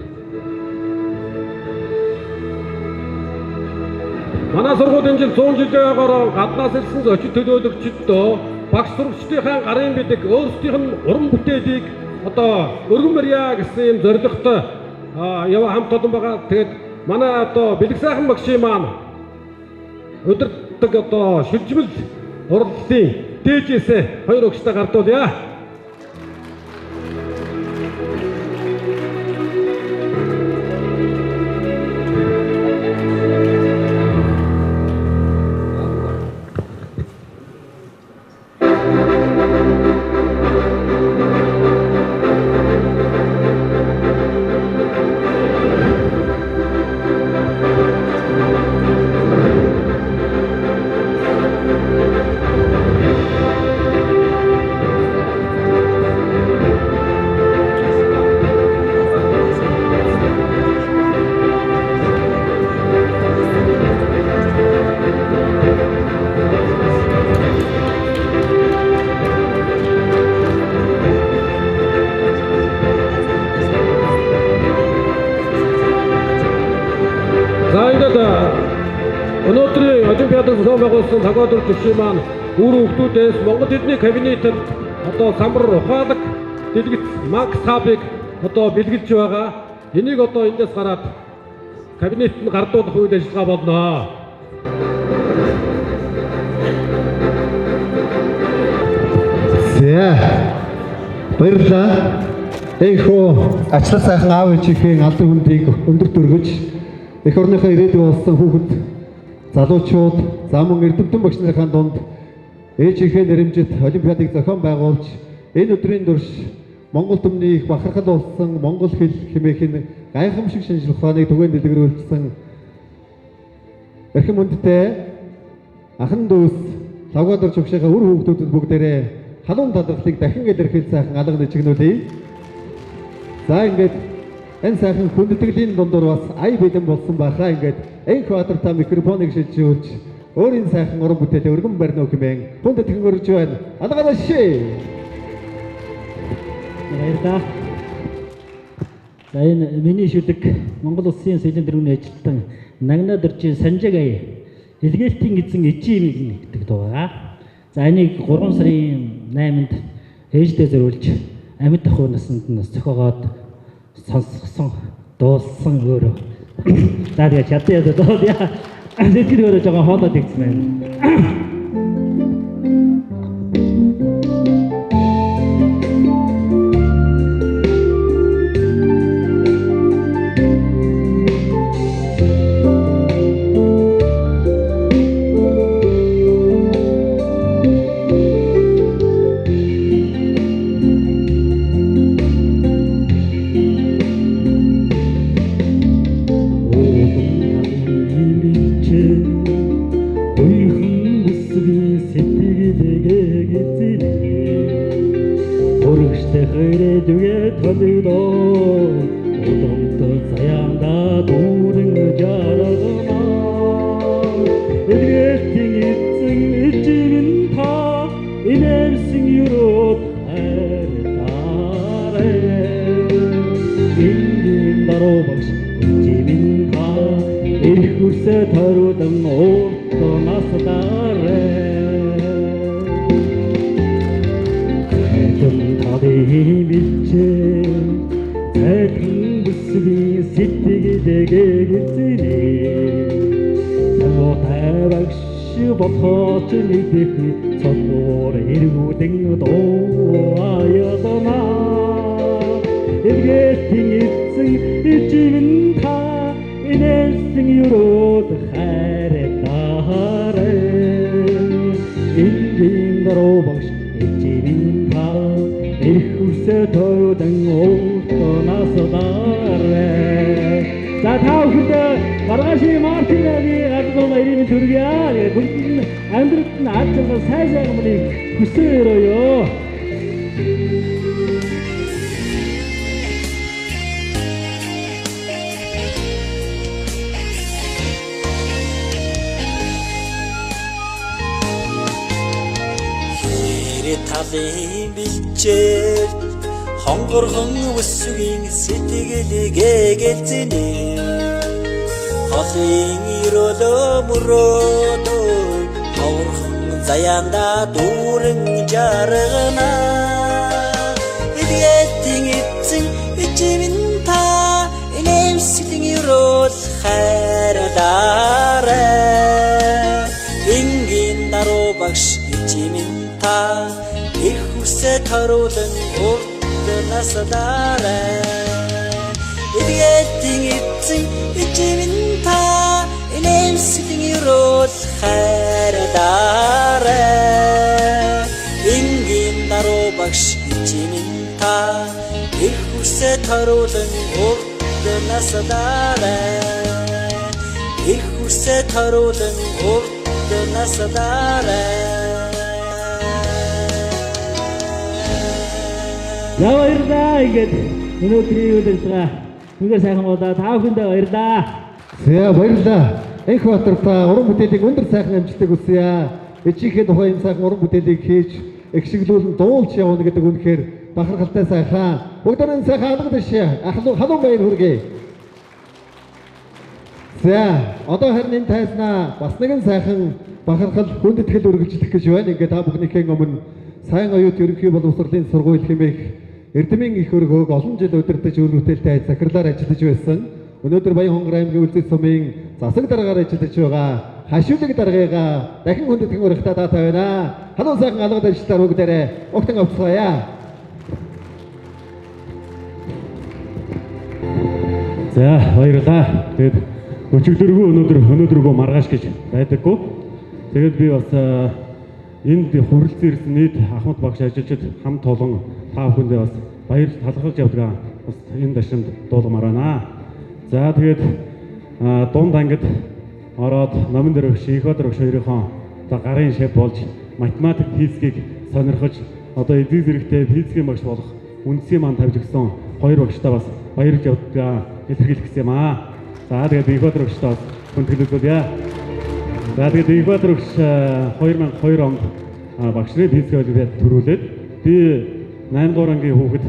Манай сургуулийн жил 100 жилийн ойгоор гаднаас ирсэн зочид төлөөлөгчдөө багш сурагчдынхаа гарын бидэг өөрсдийнх нь уран бүтээлийг одоо өргөн барья гэсэн юм зорилготой ява хамт олон байгаа. Тэгээд манай одоо бэлэг сайхан багшийн маань удирддаг одоо шилжмэл уралдалын дээжээсээ хоёр өгчтэй гардуулъя. Өнөөдрийн олимпиадыг зохион байгуулсан Цагаадур төвшийн маань үр хүүхдүүдээс Монгол хэлний кабинетэд одоо самбар ухаалаг дэлгэц Макс Хабыг одоо бэлгэлж байгаа. Энийг одоо эндээс гараад кабинет нь гардуулах үйл ажиллагаа болно. За. Баярлалаа. Энэхүү ачлал сайхан аав ээжийнхээ алдар хүндийг өндөр дөргөж эх орныхоо ирээдүй болсон хүүхэд залуучууд за мөн эрдэмтэн багш нарын дунд ээжийнхээ нэрэмжит олимпиадыг зохион байгуулж энэ өдрийн турш Монгол түмний их бахархал болсон монгол хэл хэмээх нь гайхамшиг шинжлэх ухааныг түгээн дэлгэрүүлсэн эрхэм хүндтэй ахан дүүс Лавгаадор чөгшийнхээ үр хүүхдүүдэд бүгдээрээ халуун талархлыг дахин илэрхийл сайхан алга нэчгнүүлье. За ингээд энэ сайхан хүндэтгэлийн дундуур бас ая бэлэн болсон байхаа ингээд энх баатар та микрофоныг шилжүүлж өөрийн сайхан уран бүтээлээ өргөн барина хэмээн хүндэтгэн өргөж байна. Алгаалаа шээ. Баярлалаа. За энэ миний шүлэг Монгол Улсын соёлын тэргүүний ажилтан Нагнаа дөржийн Санжаг ая илгээлтийн эзэн ичимиг гэдэг дуу байгаа. За энийг 3 сарын 8-нд ээждээ зориулж амьд ах насанд нь зохиогоод сонсгосон дуулсан өөрөө. За тэгээ чадсан яа дуулъя. Сэтгэл өөрөө жоохон хоолойд игдсэн байна. Талын бэлчээр хонгорхон өсвийн сэтгэлийг гэлзэнэ холын өрөөлөө мөрөөдөө ховорхон Заяанда дүүрэн жаргана. Илгээтийн эзэн ичимэн та инээмсэглэн өрөөл хайрлаарай. Энгийн даруй багш ичимэн та их үсээ торуулан урт наслаарай. Илгээтийн эзэн ичимэн та инээмсэглэн өрөөл хайрлаарай. Энгийн даруй багш ичимэн та их үсээ торуулан урт наслаарай. Их үсээ торуулан урт наслаарай. За баярлалаа. Ингээд өнөөдрийн үйл ажиллагаа үнээр сайхан болоо. Та бүхэндээ баярлалаа. За баярлалаа. Энх Баатар та уран бүтээлийг өндөр сайхан амжилтыг хүсье. Ичийнхээ тухай энэ сайхан уран бүтээлийг хийж эгшиглүүлэн дуулж явна гэдэг үнэхээр бахархалтай сайхан. Бүгдээрээ сайхан алга дэшээ. Халуун баяр хүргэе. За одоо харин энэ тайзнаа бас нэгэн сайхан бахархал хүндэтгэл үргэлжлэх гэж байна. Ингээд та бүхнийхээ өмнө сайн оюут ерөнхий боловсролын сургууль хэмээх Эрдэмийн их өргөөг олон жил удирдах үр бүтээлтэй захирлаар ажиллаж байсан. Өнөөдөр Баян-Хонгор аймгийн Үлзий сумын засаг даргаар ажиллаж байгаа хашуулаг даргыгаа дахин хүндэтгэн өргөхдөө даатай байна. Халуун сайхан алгад ажиллаар бүгдээрээ огтон авцгаая. За баярлалаа. Тэгээд өчигдөргөө өнөөдргөө маргааш гэж байдаггүй. Тэгээд би бас энд хүрэлцэн ирсэн нийт ахмад багш ажилчид хамт олон та бүхэндээ бас баяр талархаж явдаг. Бас энэ дашимд дуулгамаар байна. За тэгээд дунд ангид ороод номон дээр өгш, Инхбатар өгш хоёрынхоо одоо гарын шеф болж математик физикийг сонирхож одоо эзэг зэрэгтэй физикийн багш болох үндсийн маань тавьж өгсөн хоёр багштай бас баярлж явдаг илэрхийлэх гэсэн юм аа. За тэгээд Инхбатар өгштэй бас хүндэтгэл үзүүлье. За тэгээд Инхбатар өгш 2002 онд багш нарын физикийн олимпиад төрүүлээд би 8 дугаар ангийн хүүхэд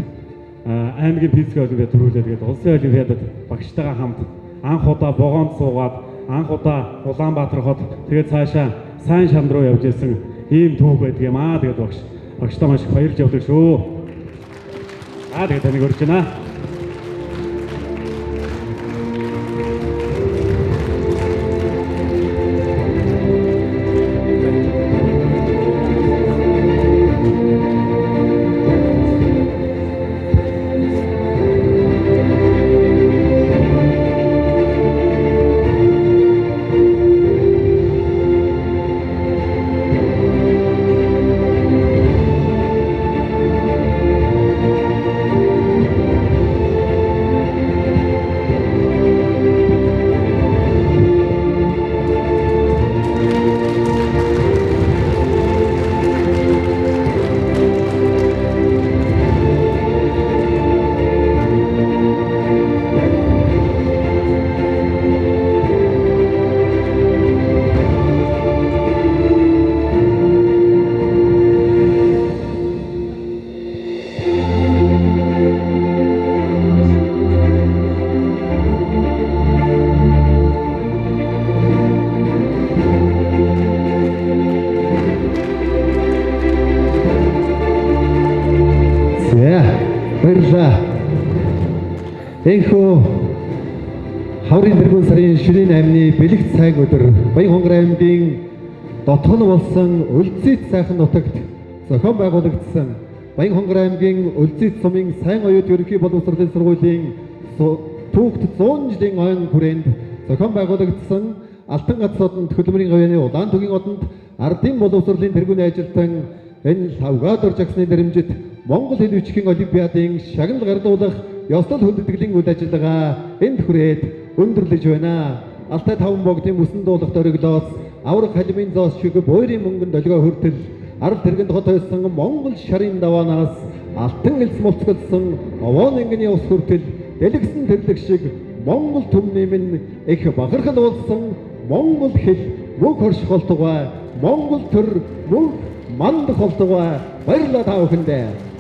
аймгийн физикийн олимпиад төрүүлээд тэгээд улсын олимпиадад багштайгаа хамт анх удаа вогоонд суугаад анх удаа Улаанбаатар хот тэгээд цаашаа сайн шанд руу явж исэн ийм түүх байдаг юм аа. Тэгээд багштай маш их баярлж явдаг шүү. Аа тэгээд таныг урьж байна. Баярлалаа. Энхүү хаврын дөрвөн сарын ширийн 8-ны бэлэгт сайн өдөр Баян-Хонгор аймгийн дотгон болсон Өлзийт сайхан нутагт зохион байгуулагдсан Баян-Хонгор аймгийн Өлзийт сумын сайн оюут ерөнхий боловсролын сургуулийн түүхт 100 жилийн ойн хүрээнд зохион байгуулагдсан Алтан гац одонд Хөдөлмөрийн говийн Улаан тугийн одонд ардын боловсролын тэргүүний ажилтан энэ Лавга Доржагсны дэрэмжит Монгол хэл бичгийн олимпиадын шагнал гарлуулах ёслол хүндэтгэлийн үйл ажиллагаа энд хүрээд өндөрлөж байна. Алтай таван богдын мөсөн дуулах дөрөглөөс авраг халимын зоос шиг буйрын мөнгөн долгио хүртэл арал тэргэнд хот байсан Монгол шарын даваанаас алтан элс мулцгалсан овоон ангины ус хүртэл дэлгэсэн тэрлэг шиг Монгол түмний минь их бахархал болсон Монгол хэл мөнх орших болтугай, Монгол төр мөнх мандах болтугай. Баярлалаа та бүхэндээ.